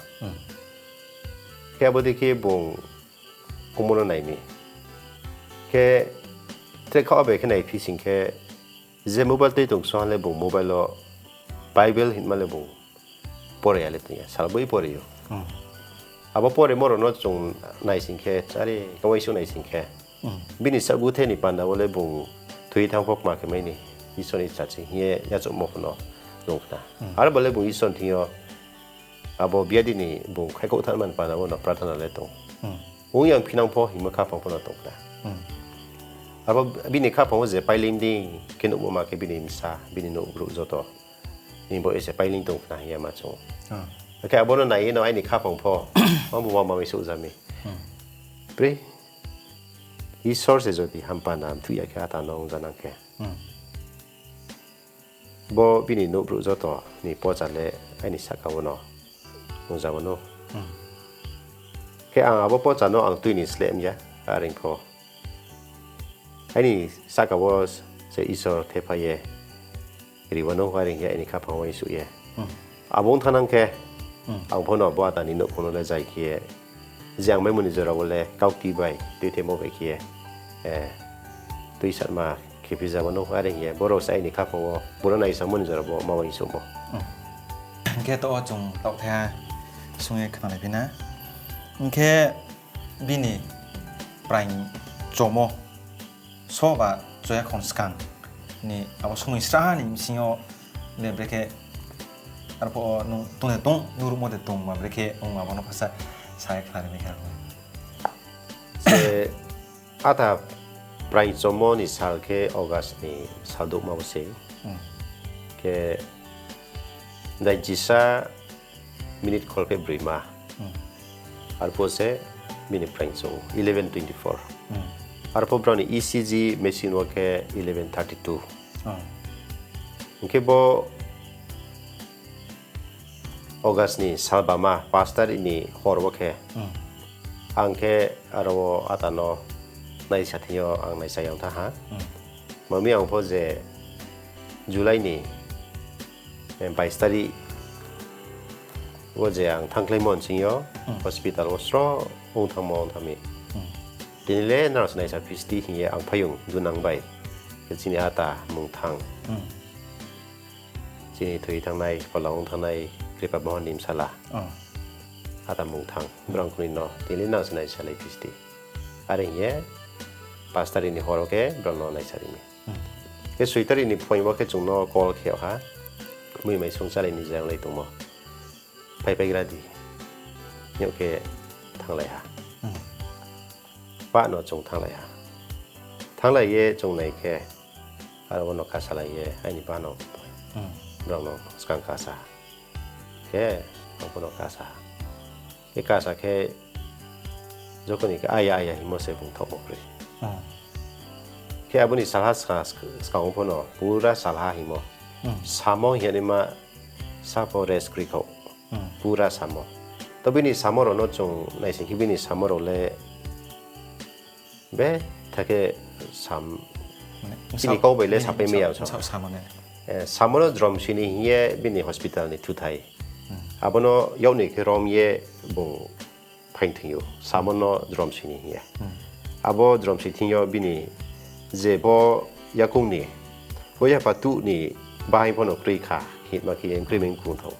Khe abo dei khe bung ongmo no nai mi. Khe tre khaoh bai khe naiphi sing khe, je mobile tui tong ksung ha le bung mobile wo Bible hingma le bung pore ya le tong ya, sal boi pore ou. Abo poremo rao no chung nai sing khe, are khe uaingsouh nai sing khe, bini saohguthe ni panda wo le bung thoi thanng pho kma khe mai ni, Isor ni chaching hing ye yachouhmo pho no tong khna. Arbo le bung Isor ni thing yo abo biadi ni bung khaihkhouh thanngma ni panda wo no prathana le tong. Ong yang phinang pho hingmo khaphang pho no tong khna. Arbo bini khaphang wo je pailing di khe nuhmo ma khe bini bsa, bini nouh brouh joto ni bo ese pailing tong khna hing ye ma chung. Akhe abo no nai ye no aini khaphang pho, ma bu ma ma mi souh ja mi. Pri, Isor se jodi hampanda mthuh ya khe ata no ong ja nang khe. Bo bini nouh brouh joto ni pocha le aini sahka wo no ong ja wo nou. Khe ang abo pocha no ang tui ni sleh mi ya, are pho aini sahka wo se Isor thepha ye ri wo nou, are hing ye aini khaphang uaingsouh ye. Abo ong thanng nang khe, ang pho no bo ata ni nouhkhong no le zai khe ye, je ang maimo ni jora wo le kaukti bai tuithemo bai khe ye, tuisatma khephi ja wo nou, are hing ye boro se aini khaphang wo boro naisamo ni jora wo ma uaingsouhmo. Hing khe to chung taoh the sung ye khnalaiphi na. Hing khe bini praing chomo, soba choyakhong skang ni abo somoi srahha ni bsing yo le brekhe, arphuh wo nung tong de tong, nung ruhmo de tong ba brekhe ong abo no phasa sa ye khnari mai kha. Se ata praing chomo ni sal khe August ni sal douhma wo se. Khe dainchisa minute kholpheh broima. Arphuh se bini praing chong ou, eleven twenty-four. Arphuh brao ni E C G machine wo khe eleven thirty-two. Hing khe bo August ni salbama, paanch tarik ni hor wo khe, ang khe aro wo ata no naisa thing yo ang naisa yang thanng ha. Mami ang pho je July ni, bais tarik wo je ang thanngkhlaimo nching yo, hospital wo sro ong thanngmo ong thanng mi. Tini le nrao se naisa phi sdi hing ye ang phaiyong dunang bai. Khe chini ata mung thanng. Chini thoi thanngnai, phola ong thanngnai, Kripa Mohon ni bsala. Ata mung thanng, brao khnoi no, tini le nang se naisalai phi sdi. Are hing ye, paanch tarik ni hor wo khe brao no naisa ri mi. Khe soi tarik ni phuaing wo khe chung no call khe yag ha, muimai sung chálai ni jang lai tongmo. Phaiphaigra di. Hing khe thannglai ha. Pah no chung thannglai ha. Thannglai ye chung nai khe, aro wo no kasalai ye, aini ba no, brao no skang kasa ha. Khe, ang pho no kasa ha. Khe kasa khe, jokhon ni khe aya aya hingmo se bung thaohmo kroi. Khe abo ni salha ska-, skang wo pho no pura salha hingmo. Samo hing ye naima sa pho rest kroi khou. Pura samo. To bini samo rao no chung naising khe bini samo rao le betha khe sam-, chini kau bai le sapai mai ya. Samo no jromsoi ni hing ye bini hospital ni thuthai. Abo no yak ni khe rom ye bung phaing thing ou. Samo no jromsoi ni hing ye. Abo jromsoi thing yo bini je bo yakoung ni, bo yapha tuh ni bahaing pho no kroi kha, hima khe ye kroi ming kung thou.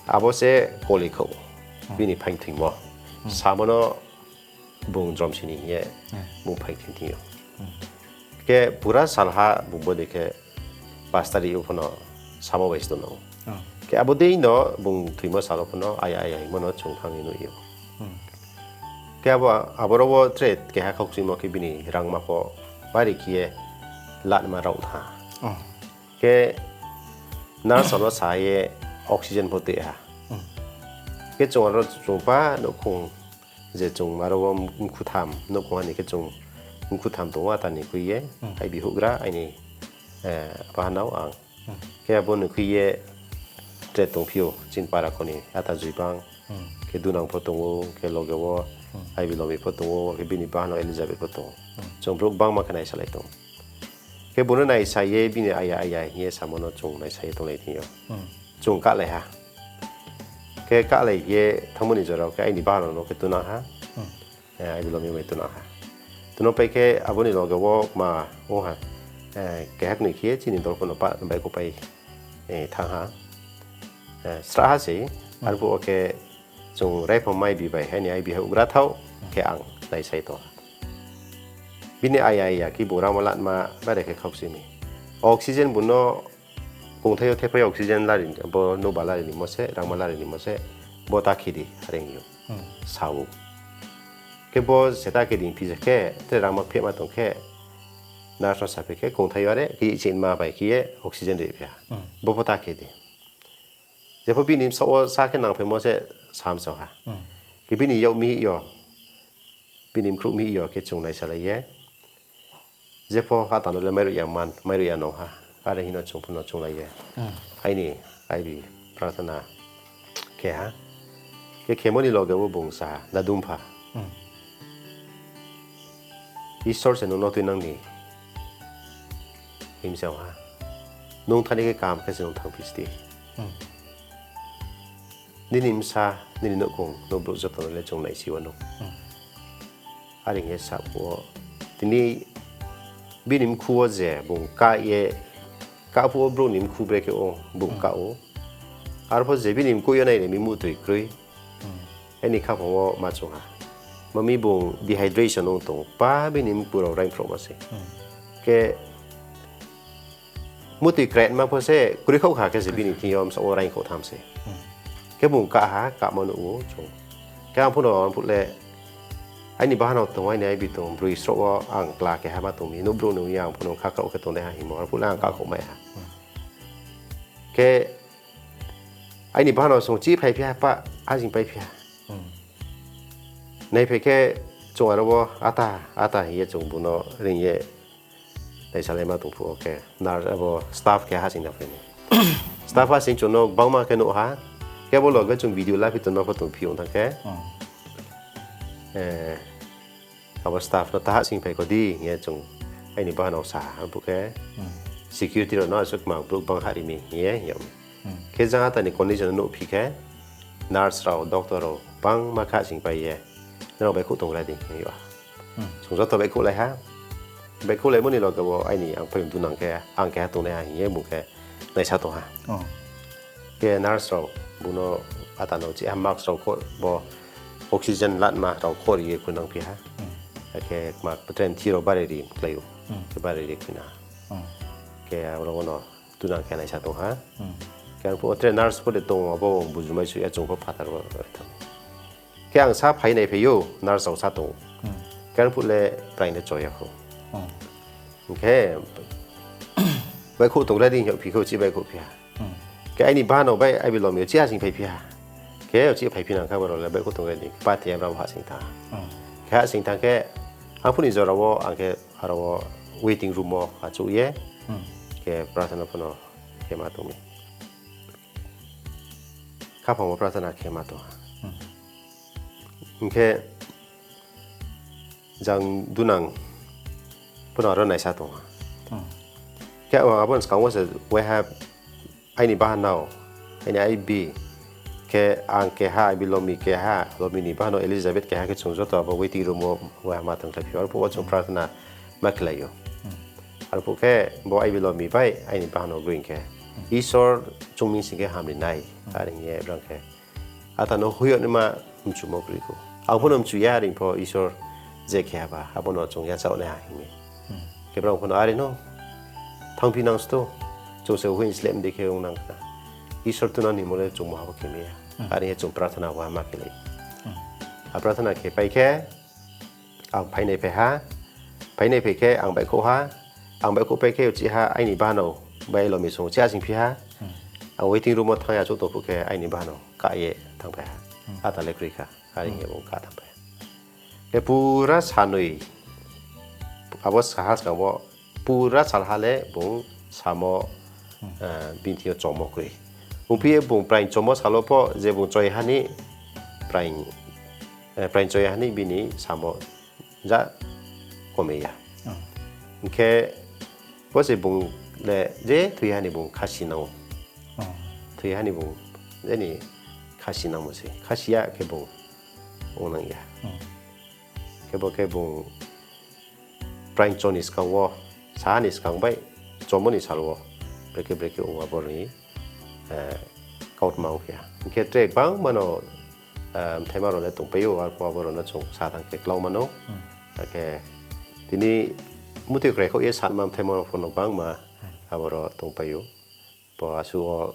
Abo se koli khou, bini phaing thingmo. Samo no bung jromsoi ni hing ye, bung phaing thing thing ou. Khe pura salha bung bo dei khe pas tarik wo pho no samo bai se tong ou. Khe abo dei no bung thoimo sal wo pho no aya aya hingmo no chung thanng ni nuh ou. Khe abo, abo rao wo tre keha khaukchuimo khe bini rangma pho bari khe ye latma rao tha. Khe nurse rao no sa ye oxygen pho toi ha. Khe chung aro chung pa nouhkhong je chung aro wo mkhu tham, nouhkhong ha ni khe chung mkhu tham tong ou ata ni khui ye, aibi houhgra, aini bahanao ang. Khe abo ni khui ye tre tongphi ou, chini para kho ni ata Joibang, khe Dunang pho tong ou, khe loge wo aibi Lomi pho tong ou, khe bini bahanao Elizabeth pho tong ou. Chung brouh gbangma khe naisalai tong. Khe bung no naisa ye bini aya aya hing ye samo no chung naisa ye tonglai thing yo. Chung kahlai ha. Khe kahlai ye thanngmo ni jora khe aini bahanao no khe tunang ha. Aibi Lomi bai tunang ha. Tunang pai khe abo ni loge wo ma ong ha. Keha knoi khe chini dol pho no pa baihkhouhpai thanng ha. Srahha se, arphuh wo khe chung raiphang mai bi bai hai ni aibi houhgra thao, khe ang naisai tong ha. Bini aya aya khe bung rangma latma bare khe khaukchuimi. Oxygen bung no kongthai yo thepai oxygen lari, bo nouhba lari nimo se, rangma lari nimo se, bo ta khe di, are hing ou. Sa ou. Khe bo se ta khe di hingphi se khe, tre rangma phehma tong khe, nurse no saphi khe, kongthai yo are, khe chini ma bai khe ye oxygen riphi ha. Bo pho ta khe di. Jepho bini bsaoh wo sa khe nangphaimo se samsao ha. Khe bini yak mi yo, bini mkhrouh mi yo khe chung naisalai ye. Jepho ata no le mairuh ya man, mairuh ya nung ha. Are hing no chung pho no chunglai ye. Aini, aibi, prarthana khe ha. Khe khemo ni loge wo bung sa ha, Nadungpha. Isor se nung no tuinang ni himsao ha. Nung thani khe kaham khe se nung thanngphi sdi. Nini bsa, nini nouhkhong, nouh brouh joto no le chung naisi wanou. Are hing ye sa phuh wo, tini bini mkhu wo je bung kah ye, kah phuh wo brouh ni mkhu brekhe ong bung kah ou. Arpho je bini mkoih yo nai ri mi muhtoi kroi. Aini khaphang wo ma chung ha. Ma mi bung dehydration ong tong, pa bini mkhu rao raingphrouhma se. Khe muhtoi kraima pho se kroi khouh kha khe se bini thing yo bsaoh wo raingkhouh tham se. Khe bung kah ha, kahmo nuh ou chung. Khe ang phuh no, ang phuh le, aini bahanao tong, aini aibi tong, broi sroh wo ang kla keha ma tong mi, nouh brouh nung ya ang phuh no khakrao khe tongnaiha hingmo, ang phuh le ang kahkhouh mai ha. Khe aini bahanao song chi phaiphi ha pa, hahsoing paiphi ha. Naiphai khe chung aro wo ata, ata hing ye chung bung no reing ye naisalaima tong phuh wo khe, nurse abo staff khe hahsoing tangphai mi. Staff hahsoing chung no gbangma khe nuh ha, khe bo loge chung video laphi tongmo pho tongphi ong thanng khe. Abo staff no ta hahsoing phai kho di hing ye chung aini bahanao sa ha, arphuh khe security rao no asuh kma brouh bang hah ri mi hing ye hing yag mi. Khe jang ata ni condition no nuhphi khe, nurse rao, doctor rao bangma khe hahsoing pai ye, nrao baihkhouh tongrai di hing yag ha. Chung joto baihkhouhlai ha. Baihkhouhlaimo ni loge wo aini ang phaiyong dunang khe, ang keha tongnaiha hing ye bung khe naisa tong ha. Khe nurse rao bung no ata no chih ha, mask rao kho, bo oxygen latma rao kho ri ye khuinangphi ha. Akhe kma tre mthi rao bare ri klái ou. Khe bare ri khuina ha. Khe aro wo no tunang khe naisa tong ha. Khe arphuh wo tre nurse pho de tong, abo bujumai suh ya chung pho phathar wo thanng. Khe ang sa phai naiphai ou, nurse rao sa tong ou. Khe arphuh le praing le cho ya khou. Hing khe baihkhouh tongrai di hing yagphi khe uchih baihkhouhphi ha. Khe aini bahanao bai aibi Lomi uchih hahsoing phaiphi ha. Khe uchih phaiphi nang khe abo rao le baihkhouh tongrai di, khe pathe ya brao hahsoing thanng ha. Khe hahsoing thanng khe Arphuh ni jora wo ang khe aro wo waiting room wo achouh ye, khe prarthana pho no khe ma tong mi. Khaphang wo prarthana khe ma tong ha. Hing khe jang dunang pho no aro naisa tong ha. Khe ang abo ni skang wo se waiha aini bahanao, aini aibi, khe ang keha, aibi Lomi keha, Lomi ni bahanao Elizabeth keha khe chung joto abo waiting room wo waiha ma tongkhlai phi ou. Arphuh wo chung prarthana ma khelai ou. Arphuh khe bo aibi Lomi bai aini bahanao groi khe, Isor chung mi sing khe hamri nai, are hing ye brang khe ata no hoih yag naima mchumo kroi khou. Ang pho no mchu ya, are pho Isor je khe haba, abo no chung yachaoh nai ha hing ye. Khe brang pho no are no, thanngphi nang sto, chung se hoih slem di khe ong nang khna. Isor tuna ni mo le chungmo ha bo khe mi ya. Are hing ye chung prarthana wa ma khelai. A prarthana khe pai khe, ang phainai phai ha, phainai phai khe ang baihkhouh ha, ang baihkhouh pai khe uchih ha aini bahanao bai Lomi song uchih ha singphi ha, ang waiting room wo thanng ya achouh tong phuh khe aini bahanao kah ye thanngphai ha, ata le kroi kha, are hing ye bung kah thanngphai ha. Khe pura sanoi, abo saha skang wo pura salha le bung samo, bini thing yo chomo kroi. Ongphi ye bung praing chomo sal wo pho je bung choi ha ni, praing, praing choi ha ni bini samo ja kome ya. Hing khe bo se bung le je thoi ha ni bung khasi nang ou. Thoi ha ni bung je ni khasi nangmo se. Khasi ya khe bung ong nang ya. Khe bo khe bung praing cho ni skang wo, saha ni skang bai chomo ni sal wo, brekhe brekhe ong abo ni kautma ongphi ha. Hing khe tre gbangma no, mthaima rao le tongpai ou, arphuh abo rao no chung sa thanng khe klau mano. Akhe tini muti kraikhaoh ye sanma mthaima rao pho no gbangma abo rao tongpai ou. Bo asuh wo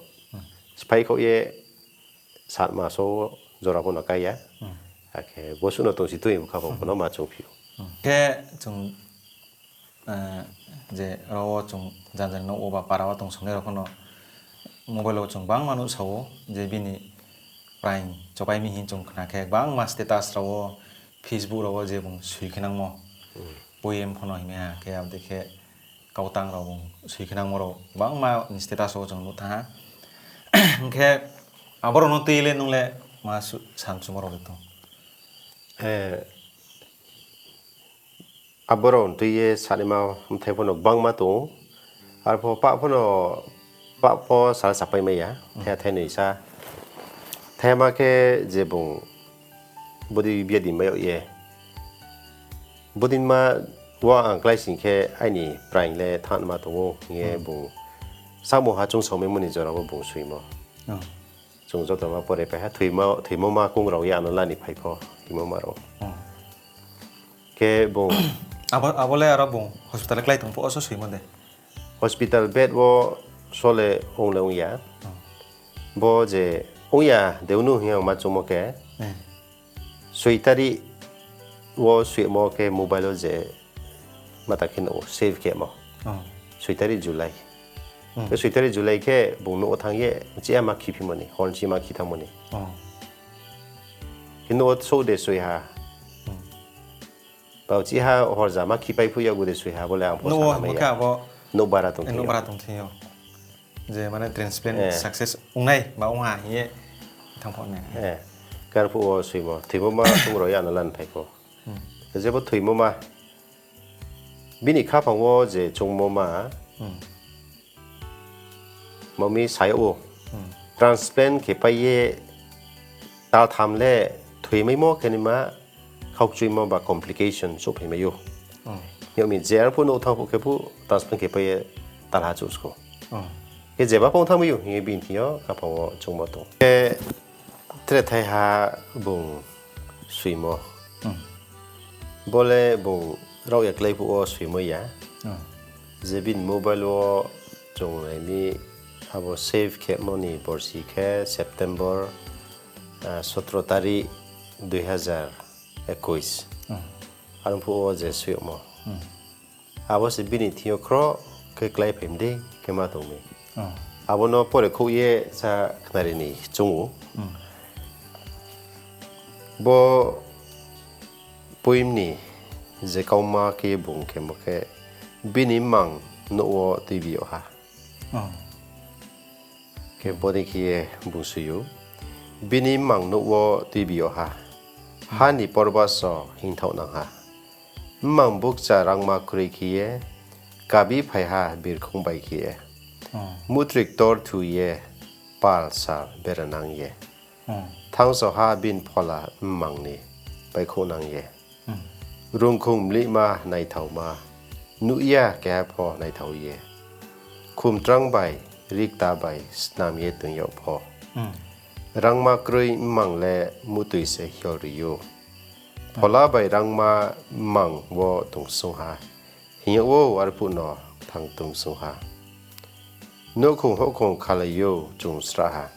sphái khaoh ye satma so jora pho no kai ya. Akhe bosuh no tongsi tui bkha pho no ma chungphi ou. Khe chung, je ro wo chung janjan nouh wo ba para wo tongsongnai rao pho no mobile wo chung gbangma nuhsao ou, je bini praing chopai mi hing chung khna khe gbangma status rao wo, Facebook rao wo je bung soi khe nangmo, poem pho no hingmai ha, khe abo dei khe kautang rao bung soi khe nangmo rao gbangma ni status wo chung nuh thanng ha. Hing khe abo rao no tui le nung le ma su-, samchumo rao le tong? Abo rao tui ye sanaima bthai pho no gbangma tong ou. Arpho pah pho no, pah pho sal sapai mai ya, thaiha thainoi sa. Thaihama khe je bung bodei biadi mai yag ye, bodei ma wo ang kláising khe aini praing le thanngma tong ou hing ye bung samung ha chung saomaimo ni jora wo bung soimo. Chung joto ma pore pai ha, thoimo, thoimo ma kung rao ye ano la ni phai pho, hingmo ma rao. Khe bung abo, abo le aro bung hospital klái tong pho wo so soimo de? Hospital bed wo so le ong le ong ya. Bo je ong ya de unu hing ye ang ma chungmo khe, soi tarik wo soimo khe mobile wo je mata khe no save khemo. Soi tarik July. Khe soi tarik July khe bung nouh wo thanng ye, uchih ha ma khiphimo ni, hor nchi ma khi thanngmo ni. Khe nouh wo souh de soi ha. Ba uchih ha hor ja ma khipai phuh ya, gu de soi ha, bo le ang pho sana mai ya. Nouh bara tong thing yo. Je mane transplant success ongnai ba ong ha hing ye thanng pho nai. Khe arphuh wo soimo, thoimo ma kung rao ye ano la ni phai pho. Jebo thoimo ma, bini khaphang wo je chungmo ma, mami sa yag ou. Transplant khe pai ye taltham le thoimaimo khe naima khaukchuimo ba complication souhphaimai ou. Yag mi je arphuh nouh thanng phuh khe phuh transplant khe pai ye talha chouh skhou. Khe jeba phung thanngmai ou hing ye bini thing yo khaphang wo chungmo tong. Khe tre thaiha bung soimo. Bo le bung raohya klái phuh wo soimo ya. Je bini mobile wo chung nai mi, abo save khemo ni borsi khe September, sotro tarik, dui hazar ekuis. Aro phuh wo je soi yagmo. Abo se bini thing yo khro khe kláiphai mi dei khe ma tong mi. Abo no pore khouh ye sa khnari ni chung ou. Bo poem ni je kauma khe bung khemo khe, bini mmang nouh wo tuibi yag ha. Khe bodei khe ye bung soi ou, bini mmang nouh wo tuibi yag ha. Ha ni porbaso hingthaohnang ha. Mmang bukcha rangma kroi khe ye, kabi phai ha birkhong bai khe ye. Mutroi ktor thu ye, pal sal beranang ye. Thanngso ha bini phola mmang ni baihkhouhnang ye. Rungkhung mlihma naithaoma, nuh ya keha pho naithao ye. Khumtrang bai, rikta bai snam ye toing yag pho. Rangma kroi mmang le muhtoi se hiol ri ou. Phola bai rangma mmang wo tongsung ha. Hing yag ou arphuh no kthang tongsung ha. Nouhkhong houhkhong khalai ou chung srahha.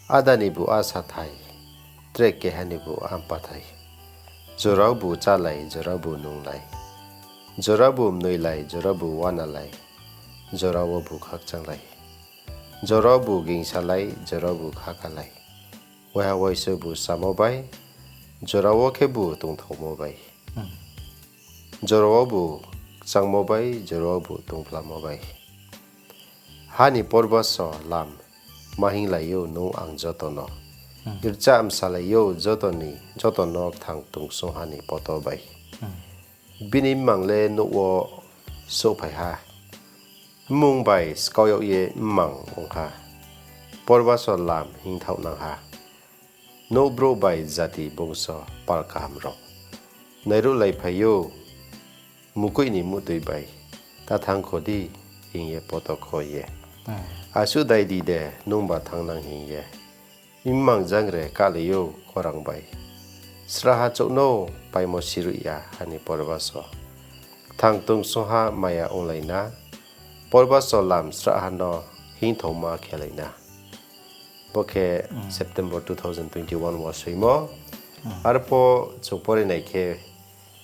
Ada nibu a sathai, tre keha nibu a mpathai. Jorao bu chálai, jorao bu nunglai. Jorao bu mnoilai, jorao bu wanalai. Jorao bu khakchanglai. Jorao bu gingsalai, jorao bu khakalai. Waiha waisa bu samo bai, jorao khebu tongthaomo bai. Jorao bu kchangmo bai, jorao bu tongphlamo bai. Ha ni porbaso lam ma hinglai ou nung ang joto no. Rcha msalai ou joto ni, joto no kthang tongsung ha ni poto bai. Bini mmang le nouh wo souhphai ha. Mmung bai skau yag ye mmang ong ha. Porbaso lam hingthaohnang ha. Nouh brouh bai jati bongso pal kaham rao nairuhlaiphai ou, mukoih ni muhtoi bai, ta thanng kho di, hing ye poto kho ye. Asuh dai di de, nungba thanngnang hing ye. Mmang jangre kahlai ou khorang bai. Srahha chouh no paimo siruh ya ha ni porbaso. Kthang tongsung ha maya onglai na. Porbaso lam srahha no hingthaoma khelai na. Bo khe September two thousand twenty-one wo soimo. Arpho chung pore nai khe,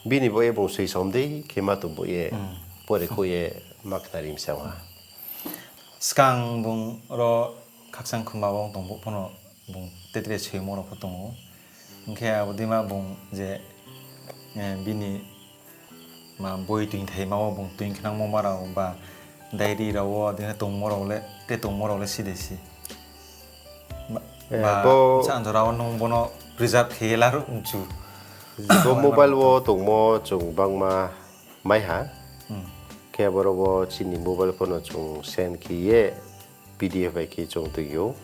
bini bo ye bung soi som dei khe ma tong bo ye, pore kho ye ma khnari msa ha. Skang bung ro Khakchangkhumba wo tong bo pho no bung tetre soimo rao pho tong ou. Hing khe abo deima bung je, bini ma boi toingthaima wo bung toing khnangmo ma rao ba diary rao wo dei khe tongmo rao le, te tongmo rao le si de si. Ba, bo sa anjora wo nung bo no preserve khe ye laruh mchu. Bo mobile wo tongmo chung bangma mai ha. Khe aboro wo chini mobile pho no chung send khe ye P D F bai khe chung tui ou.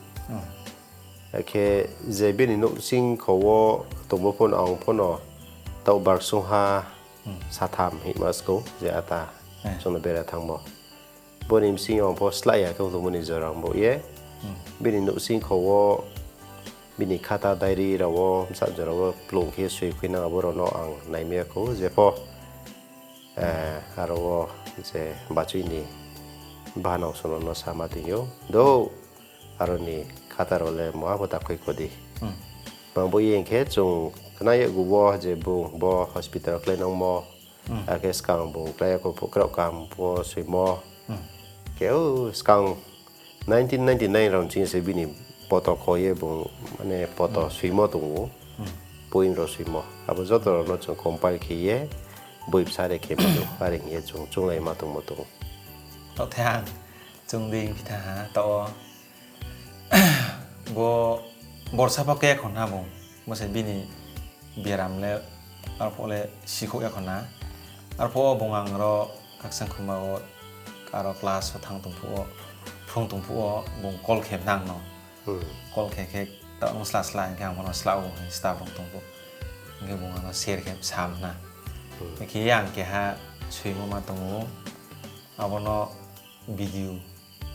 Akhe je bini nouhsing kho wo tongmo pho no ang pho no taoh barsungha satham hingma skou je ata chung no bera thanngmo. Bo ni bsing yo ang pho slái ya khe ong tongmo ni jora ong bo ye. Bini nouhsing kho wo bini khata diary rao wo bsa jora wo kplung khe soi khuinang abo rao no ang naimai ya khou je pho. Aro wo je bachui ni bahanao song no no sama tong ou. Douh, aro ni khata rao le mo abo ta khui kho di. Bang bo ye hing khe chung khna yakgu wo je bung bo hospital kláinangmo, akhe skang bung klái ya kho phuh kraoh kam pho soimo. Khe o skang nineteen ninety-nine rao ching se bini poto kho ye bung, mane poto soimo tong ou. Poem rao soimo. Abo joto rao no chung compile khe ye boi bsa re khe ma no, are hing ye chung chunglaima tongmo tong ou. Taoh the ang, chung dei phi tha ha, taoh wo bo borsa pho khe khon ha bung, bo se bini biaram le arphuh le sikhouh ya khon na. Arphuh wo bung ang ro Khakchangkhumba wo aro class wo thanng tong phuh wo, phrung tong phuh wo bung call khe nang no. Call khe khe taoh ong sla sla hing khe ang bo no sla ou hing staff rao tong phuh. Hing khe bung ano share khe sam na. Akhe ang keha soimo ma tong ou. Abo no video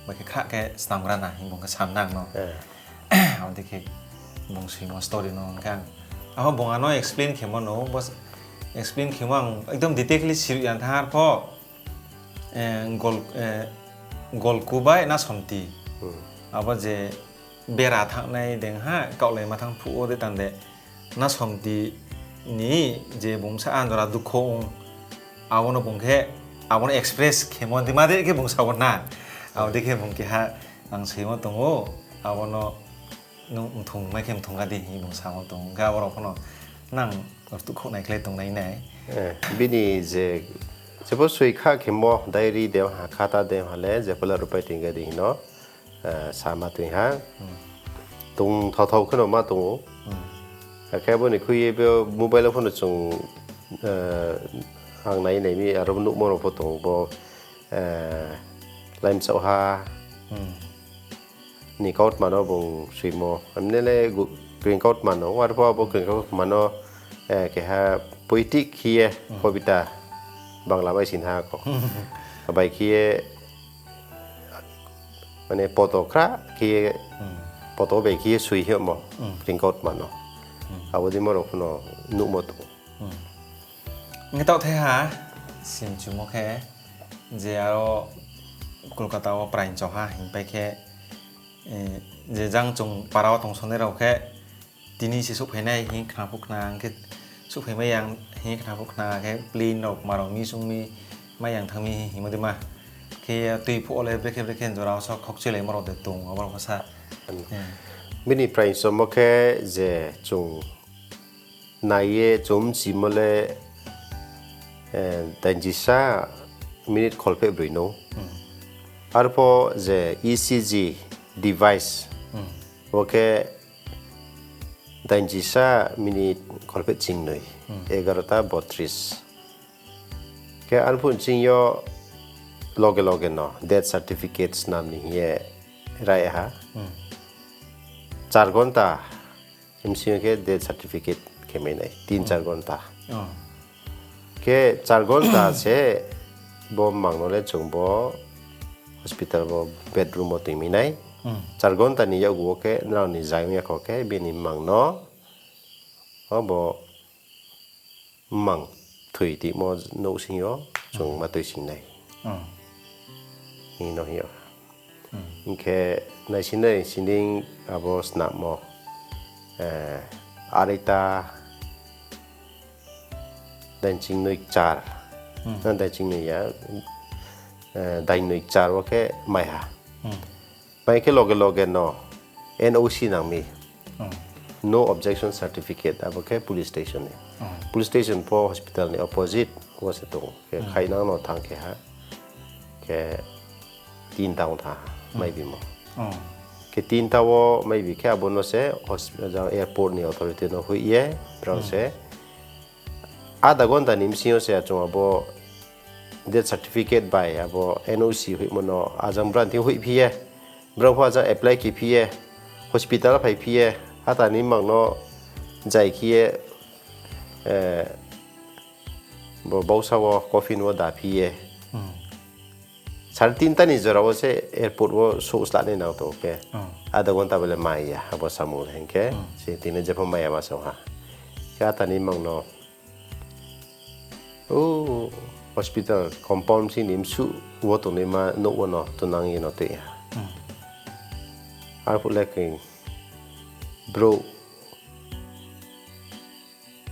bai khe kha khe snamgra na hing bung khe sam nang no. Abo dei khe bung soimo story no hing khe ang. Abo bung ano explain khemo no, bo explain khemo ang ekdom detail khe siruh ya thanng arpho, gol, golku bai nasomti. Abo je bera thanngnai dei ha, kaohlaima thanng phuh wo de tang de. Nasomti ni je bung sa anjora dukho ong, abo no bung khe, abo no express khemo dei ma dei khe bung sa wo na. Abo dei khe bung keha ang soimo tong ou, abo no nung mthung mai khe mthung ga di hing bung samo tong ou. Hing khe abo rao pho no Nang rtuh khouh nai khlai tongnai nai. Bini je, jepho soi kha khemo, diary de ha, khata de ha le, jepho le rupai tingga di hino, sama tui ha. Tong thao thao kheno ma tong ou. Akhe abo ni khui ye bo mobile wo pho no chung, ang nai nai mi aro nuhmo rao pho tong bo, laimsaoh ha ni kautma no bung soimo. Amne le gu-, kring kautma no, arphuh abo kring kautma no, keha poetic khe ye, kobita Bangla bai sin ha ko. Bai khe ye, mane poto khra khe ye, poto bai khe ye soi himo, kring kautma no. Abo dei mo rao pho no nuhmo tong ou. Hing khe taoh thai ha, simchumo khe, je aro Kolkata wo praing chau ha hingpai khe, je jang chung para wo tongsonai rao khe, tini se souhphai nai hing khna phuh khna, hing khe souhphai mai ya hing khna phuh khna khe plane rao kma rao mi sung mi mai ya thanng mi hingmo dei ma. Khe tui phuh wo le brekhe brekhe jora wo so khokchuilaimo rao de tong, abo rao pho sa. Bini praing chomo khe je chung nai ye chung mchimo le, dainjisa minute kholpheh broi no. Arphuh je E C G device, bo khe dainjisa minute kholpheh chingnoi, egarota botris. Khe arphuh ching yo loge loge no death certificate snam ni hing ye rai ha. Char gonta bsing yo khe death certificate khe mai nai, tin char gonta. Khe char gonta se bo mmang no le chung bo hospital bo bedroom wo tui mi nai. Char gonta ni yakgu wo khe nrao ni zai ong ya kho khe bini mmang no, o bo mmang thoi timo nouhsing yo chung ma tuising nai. Hing no hing yo. Hing khe naisinai sining abo snammo, areita dainching noi kchar, na dainching noi ya, dain noi kchar wo khe mai ha. Mai khe loge loge no N O C nang mi. No objection certificate, abo khe police station ni. Police station pho hospital ni opposite wo se tong. Khe khainang no thanng khe ha. Khe tinta ong tha ha, mai bimo. Khe tinta wo mai bi khe abo no se hosp-, jang airport ni authority no hoih ye, brao se adha gonta ni bsing yo se achung abo death certificate bai abo N O C hoihmo no ajang brao thing hoihphi ye, brao pho ajang apply khe phi ye, hospital phai phi ye, ata ni mmang no zai khe ye, bo bausa wo coffin wo da phi ye. Sare tinta ni jora wo se airport wo souh sla nai nang tong khe. Adha gonta bole mai ya, abo samung le hing khe. Se tini jepho mai ya ma song ha. Khe ata ni mmang no, o, hospital compound sing ni bsuh wo tongnaima nouh wo no tunang ye no tui ha. Arphuh le khe brouh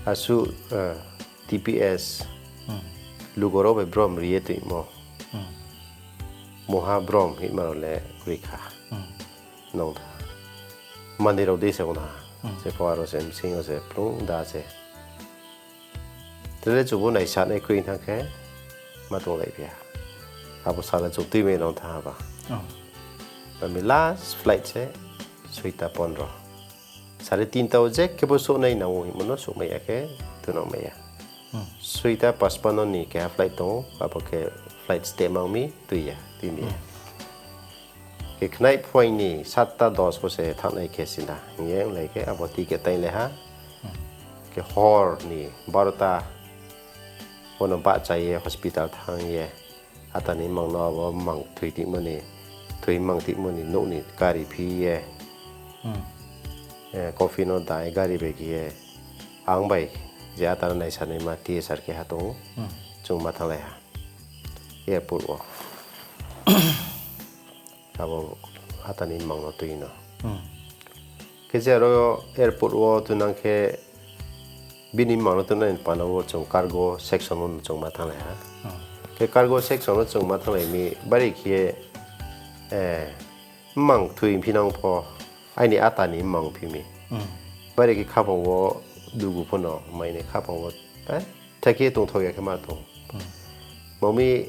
asuh, T P S, lugo rao bai brom ri ye tuimo. Mungha brom hingma rao le kroi kha. Nung tha. Mandir rao dei se ong tha. Se pho aro se bsing yo se plung da se. Tre le chubu naisanai kroi thanng khe ma tonglai phi ha. Abo sal le chung tuimai nang tha ba. Ami last flight se soita pondro. Sare tinta wo je khe bo souhnai nang ou hingmo no souhmai ya khe, tunang mai ya. Soita pachpanno ni keha flight tong ou, abo khe flight step mang mi tui ya, tui mi ya. Khe khnai phuaing ni satta dos bo se thanngnai khe sina hing ye onglai khe abo ticket tainglai ha. Khe hor ni barota bo no bahcha ye hospital thanng ye, ata ni mmang no abo mmang thoi timo ni, thoi mmang timo ni nouh ni gari phi ye, coffin no da ye gari bai khe ye, ang bai je ata no naisanaima T S R khe ha tong ou, chung ma thannglai ha airport wo. Abo ata ni mmang no tui no. Khe je aro airport wo tunang khe bini mmang no tunai ni pana wo chung cargo section wo chung ma thannglai ha. Khe cargo section wo chung ma thannglai mi bari khe, mmang thoi phi nang pho, aini ata ni mmang phi mi. Bari khe khaphang wo lugu pho no mai ni khaphang wo, eh, thai khe tongthao ya khe ma tong. Mami,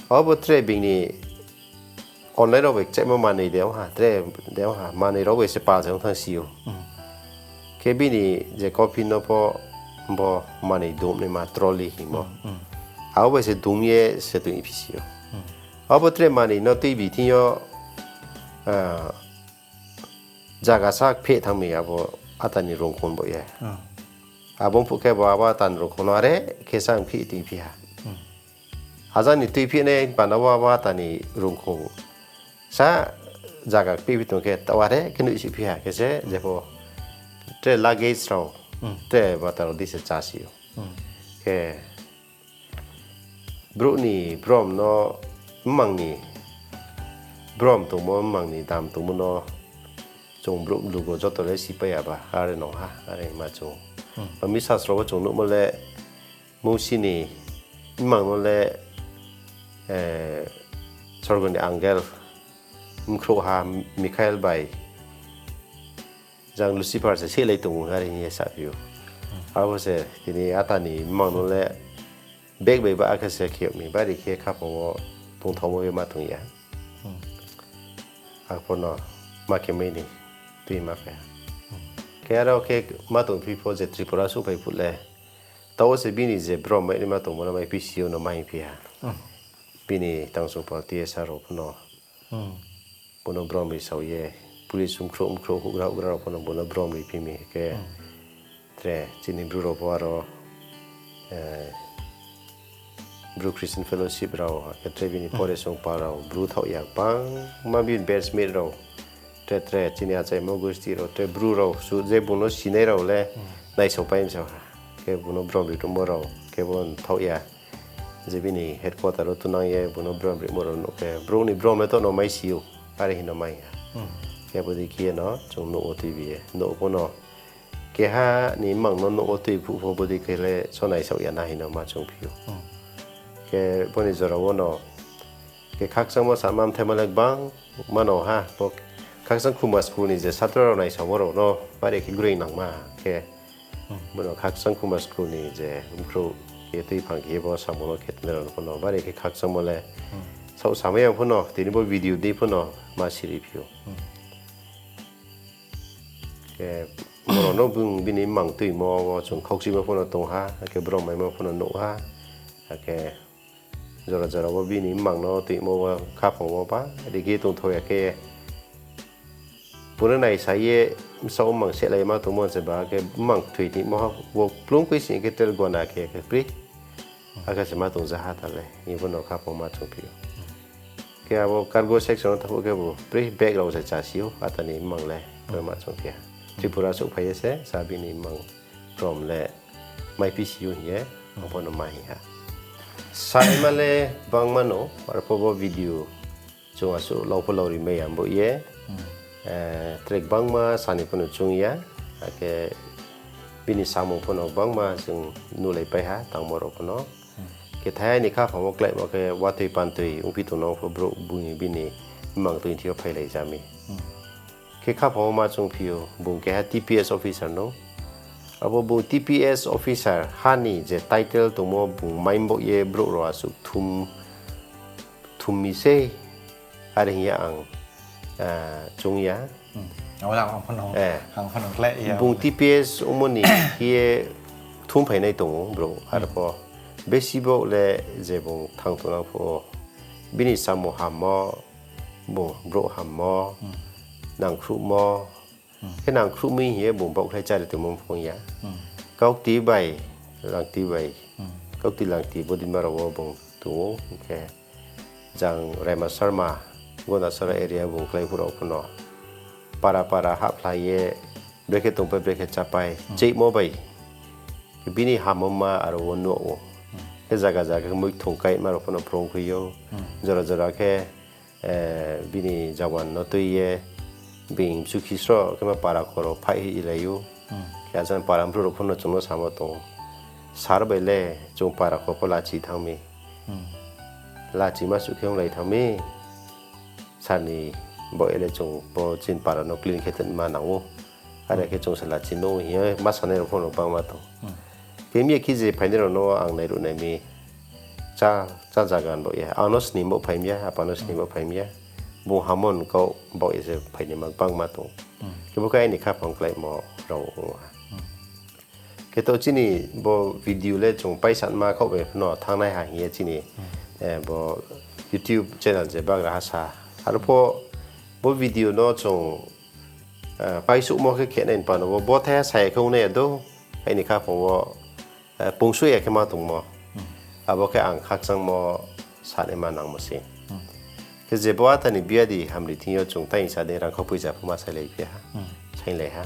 abo tre bini online rao bai kchaihmo manoi de ong ha, tre de ong ha, manoi rao bai se pal se ong thanng si ou. Khe bini je coffin no pho bo manoi dum naima trolley hingmo. Abo bai se dum ye se tong phi si ou. Abo tre manoi no tuibi thing yo, ah, zaga sa pheh thanng mi abo ata ni rungkhong bo ye. Abo phuh khe bo abo ata ni rungkhong no are khe sa ong phi tong phi ha. Ajang ni tuiphih nai panda wo abo ata ni rungkhong sa zaga kpehphi tong khe ta are khe nuhsih phi ha khe se jepho tre luggage rao, tre bata rao di se chá si ou. Khe brouh ni brom no, mmang ni brom tongmo, mmang ni dam tongmo no chung brouh lugo joto le sipai ya ba, are nong ha, are ma chung. Ba misas rao wo chung nuhmo le, Mousi ni mmang no le, eh, sorgo ni angel, mkhrouhha Mikhael bai jang Lucifer se sehlai tong ou, are hing ye saphi ou. Abo se tini ata ni mmang no le bag bai ba akhe se khe mi, bari khe khaphang wo tongthaomo ye ma tong ya. Arphuh no ma khe mai ni tuima phai ha. Khe aro khe ma tongphi pho je Tripura souhphai phuh le, taoh wo se bini je brom mai naima tongmo no maiphi si ou no ma hingphi ha. Bini tangsongpal T S R rao pho no, bo no brom ri sao ye, police mkhrouh mkhrouh houhgra houhgra rao pho no bo no brom riphi mi khe, tre chini Bru rao pho aro, eh, Bru Christian Fellowship rao, akhe tre bini pore songpal rao, Bru thaoh ya gbangma bini batchmate rao, tre tre chini achaimo gusti rao, tre Bru rao, su je bung no sinai rao le naisaopai msa ha. Khe bung no brom ri tongmo rao, khe bo thaoh ya. Je bini headquarter wo tunang ye bung no brom rimo rao nuh khe, brouh ni brom le to no mai si ou, are hing no mai ha. Khe bodei khe ye no chung nouh wo tuibi ye, nouh pho no keha ni mmang no nouh wo tui phuh pho bodei khe le so naisaoh ya na hing no ma chungphi ou. Khe bo ni jora wo no khe khakchangmo sama mthaima le gbangma no ha, bo Khakchang Khuma school ni je satro rao naisaomo rao no bari khe groing nangma khe, bo no Khakchang Khuma school ni je mkhrouh khe tuiphang khe bo samung no khe tongnai rao no pho no bari khe khakchangmo le saoh samai ya pho no, tini bo video dei pho no ma siriphi ou. Khe bo rao no bung bini mmang tuimo wo chung khaukchimo pho no tong ha, akhe brom maimo pho no nuh ha, akhe jora jora wo bini mmang no tuimo wo khaphang wo ba rigi tongthao ya khe, bung no naisa ye bsaoh mmang sehlaima tongmo se ba khe mmang thoi tongmo ha, bo kplung khui sing khe tel gona khe khe pri. Akhe se ma tong ja ha ta le, ni bo no khaphang ma chungphi ou. Khe abo cargo section wo thanng phuh khe bo pri bag rao se chá si ou, ata ni mmang le, bo ma chungphi ha. Tripura souhphai ye se sa bini mmang brom le maiphi si ou hing ye, abo no ma hing ha. Saima le gbangma no, arphuh bo video chung asuh lau pho lau ri mai ya bo ye, eh, tre gbangma sa ni pho no chung ya, akhe bini samung pho no gbangma chung nuhlaipai ha, tangmo rao pho no. Khe thai ni khaphang wo kláimo khe watoi pantoi ongphi tong no pho brouh bini, bini mmang tui thing yo phailai ja mi. Khe khaphang wo ma chungphi ou, bung keha T P S officer no. Abo bung T P S officer ha ni je title tongmo bung mai baoh ye brouh rao asuh kthum, kthum mi sei, are hing ye ang, ah, chung ya. Bung T P S ongmo ni khe ye kthum phainai tong ou brouh, arphuh besi baoh le je bung thanng tongnang phuh, bini samung hammo, bung brouh hammo, nangkhruhmo, khe nangkhruh mi hing ye bung baohkhlai chári tongmo phung ya. Kaukti bai, langti bai, kaukti langti bodima rao wo bung tong ou, hing khe jang Rema Sharma, Gondasara area bung klái phuh rao pho no para para hahphla ye, brekhe tongpai, brekhe chápai, cheihmo bai bini hammo ma aro wo nuh ou. Khe zaga zaga khe moithong kaima rao pho no phrung khui ou. Jora jora khe, eh, bini jawan no tui ye, bini bsukhi sroh khe ma para kho rao phaih hoih ye lai ou. Khe ajang para brouh rao pho no chung no samo tong ou. Sir bai le chung para kho pho lachi thanng mi. Lachi ma suh khe onglai thanng mi. Sir ni baoh ye le chung bo chini para no clean khe tonma nang ou. Are khe chung se lachi no hing ye ma sanai rao pho no bangma tong. Khe mi ya khe je phainai rao no ang nairuh nai mi, chá, chá zaga ni baoh ye. Ang no sning baoh phai mi ya, apa no sning baoh phai mi ya. Bung hamon kau baoh ye se phainaima bangma tong. Khe bo khe aini khaphang kláimo rao ong ha. Khe to chini bo video le chung paisanma khaoh bai phano thanngnai ha hing ye chini, eh, bo YouTube channel je bagraha sa. Aro pho bo video no chung, eh, paisuhmo khe khenai ni panda wo bo thaiha sa ya khe ong nai ya do, aini khaphang wo, eh, pungsuh ya khe ma tongmo. Abo khe ang khakchangmo sanaima nangmo se. Khe je bo ata ni biadi hamri thing yo chung taingsa dei rangkhau poicha pho ma sailai phi ha, sainglai ha.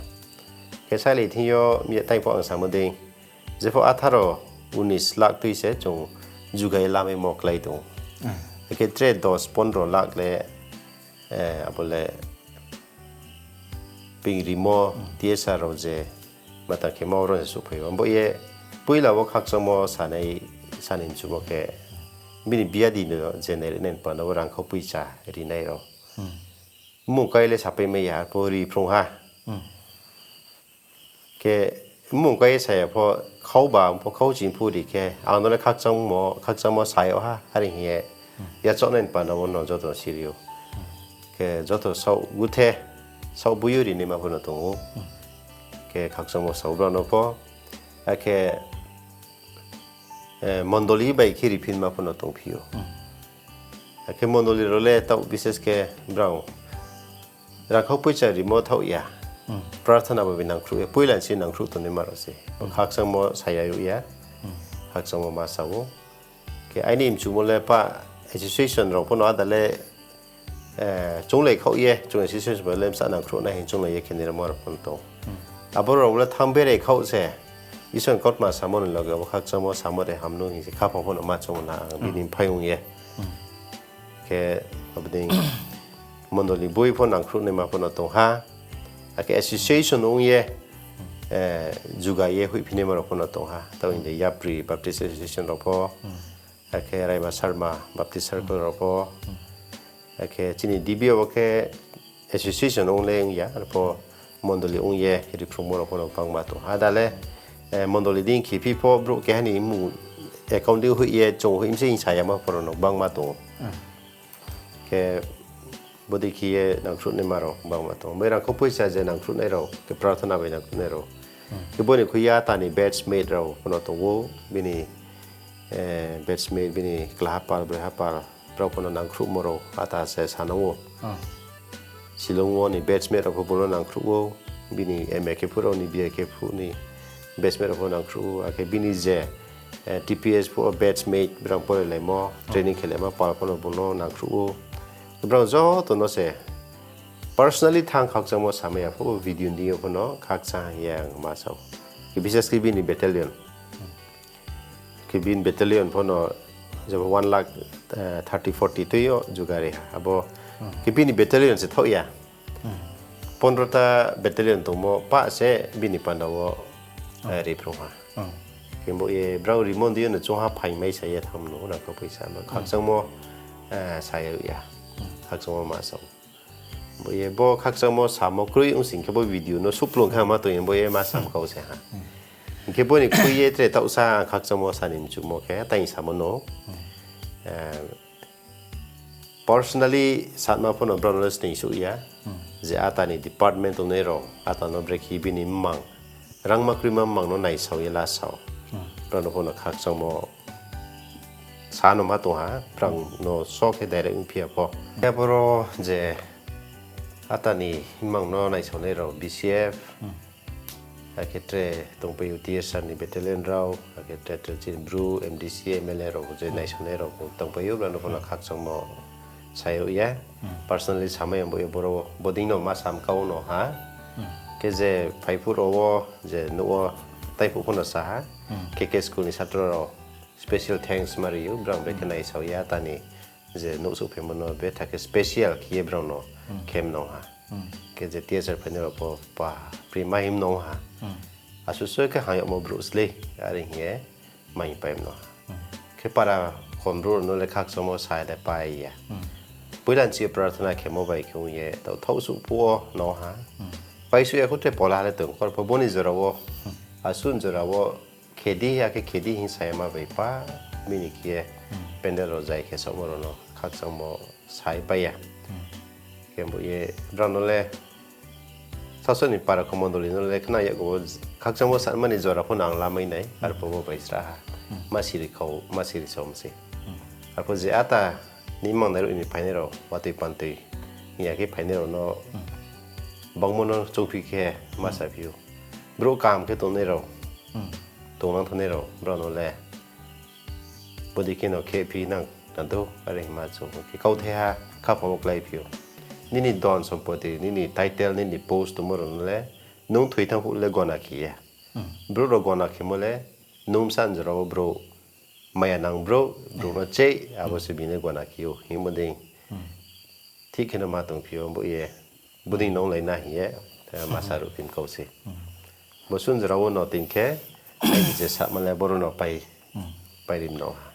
Khe sailai thing yo mi ya taing pho ang samo dei, jepho atharo unis lakh tui se chung jugai lamaimo klái tong. Khe tre dos pondro lakh le, eh, abo le ping rimo, T S R rao je matang khemo oro se souhphai ou. Bo ye poila wo khakchangmo sanai, sani mchumo khe bini biadi no je nai rinai ni panda wo rangkhau poicha rinai rao. Mmung kai le sapai mai ya, arpho ri phrung ha. Khe mmung kai ye sa ya pho, khau ba pho, khau ching phu ri khe, ang no le khakchangmo, khakchangmo sa yag ha, are hing ye, yachaohnai ni panda wo no joto no siri ou. Khe joto saoh guthe, saoh bui yo rinaima pho no tong ou. Khe khakchangmo sa ou brao no pho, akhe, eh, mondoli bai khe riphinma pho no tongphi ou. Akhe mondoli rao le taoh bises khe brao rangkhau poicha rimo thaoh ya. Prarthana bai nangkhruh ya, poila ni se nangkhruh tongnaima rao se. Khakchangmo sa ya yag ya. Khakchangmo ma sa ou. Khe aini mchumo le pa association rao pho no ada le, eh, chounglai khaoh ye, chung association bai le bsa nangkhruh nai hing chounglai ye khe niramo rao pho no tong. Abo rao le thanng berai khaoh se, Isor ni kautma samo ni loge abo khakchangmo samo de ham no hing se khaphang pho no ma choung na ang bini mphaiyong ye. Khe abo dei mondoli boi pho nangkhruh naima pho no tong ha. Akhe association ong ye, eh, juga ye hoihphinaima rao pho no tong ha. Taoh hing de Yapri Baptist Association rao pho, akhe Raima Sarma Baptist Circle rao pho, akhe chini D B wo khe association ong le ong ya, arpho mondoli ong ye riphrungmo rao pho no bangma tong ha. Ada le, eh, mondoli dei khephi pho brouh keha ni mmung account dei hoih ye chung hoih mse hing sa yama pho rao no bangma tong ou. Khe bodei khe ye nangkhruh naima rao bangma tong ou. Bai rangkhau poicha je nangkhruh nai rao, khe prarthana bai nangkhruh nai rao. Khe bo ni khui ya ata ni batchmate rao pho no tong ou, bini, eh, batchmate, bini klaha pal, broi ha pal, brao pho no nangkhruhmo rao ata se sanang ou. Shillong wo ni batchmate rao pho bung no nangkhruh ou, bini M A khe phuh rao ni, B A khe phuh ni batchmate rao pho nangkhruh ou, akhe bini je, eh, T P S phuh wo batchmate, brao porailaimo, training khelaimo pal pho no bung no nangkhruh ou. Brao joto no se personally thanng khakchangmo samai ya pho, video ni yo pho no khakchang ye ang ma sa ou. Khe bises khe bini battalion. Khe bini battalion pho no jebo one lakh, eh, thirty, forty tui yo jugari ha. Abo khe bini battalion se thaoh ya. Pondro ta battalion tongmo pah se bini panda wo, eh, riphrung ha. Khe bo ye brao rimo dei yo no choung ha phaing mai sa ye thanng no rangkhau poicha no khakchangmo, eh, sa ya ya. Khakchangmo ma sa ou. Bo ye bo khakchangmo samo kroi ong sing khe bo video no suhplung khe ma tong ye bo ye ma sam kau se ha. Hing khe bo ni khui ye tre taohsa khakchangmo sani mchumo khe taing samo no, eh, personally satma pho no brao no le sning souh ya. Je ata ni department tongnai rao, ata no brekhe bini mmang, rangma kroima mmang no naisao ye lasao. Brao no pho no khakchangmo sa no ma tong ha, brao no so khe direct ongphi ya pho. Khe boro je ata ni mmang no naisaonai rao B C F, akhe tre tongpai ou T S R ni battalion rao, akhe tre tre chini Bru, M D C, M L A rao je naisaonai rao tongpai ou, brao no pho no khakchangmo sa yag ya. Personally samai ang bo ye boro bodei no ma sam kau no ha. Khe je phai phuh rao wo je nouh wo tai phuh pho no sa ha. K K school ni satro rao special thanks ma ri ou, brao brekhe naisao ya ata ni je nouh souhphaimo no betha khe special khe ye brao no khe mnong ha. Khe je T S R phainai rao pho pa pri ma hing mnong ha. Asuh so khe hang yagmo brouh slei, are hing ye ma hing pai mnong ha. Khe para khon brouh rao no le khakchangmo sa de pai ya. Poila ni si prarthana khemo bai khe ong ye taoh thaoh suh phuh wo no ha. paisuh ya kho tre pola le tong. Arphuh bo ni jora wo, asuh ni jora wo, khe di, akhe khe di hing sa ya ma bai pa, bini khe ye pandal rao zai khe saohmo rao no khakchangmo sai pai ya. Khe bo ye brao no le sasaoh ni para kho mondoli no le khna yakgu wo khakchangmo sanma ni jora pho no ang lamai nai, arphuh bo bai srahha. Ma siri khau, ma siri saoh mi se. Arphuh je ata ni mangnai rao ni phainai rao, watoi pantoi hing ya khe phainai rao no bangmo no choungphi khe ma saphi ou. Brouh kaham khe tongnai rao, tongnang thanngnai rao, brao no le bodei khe no khe phi nang, nang dou, are hingma chung khe kauthaiha khaphang wo kláiphi ou. Nini don sompoti, nini title, nini post tongmo rao no le nung thoi thanng phuh le gona khe ya. Brouh rao gona khemo le nung bsa ni jora wo brouh maya nang brouh, brouh no cheih, abo se bini gona khe ou hingmo dei. Thik khe no ma tongphi ou, bo ye, bodei nunglai na hing ye, masa ruhphi kau se. Bo suh ni jora wo no tini khe, aini je sama le boro no pai, pairi mno ha.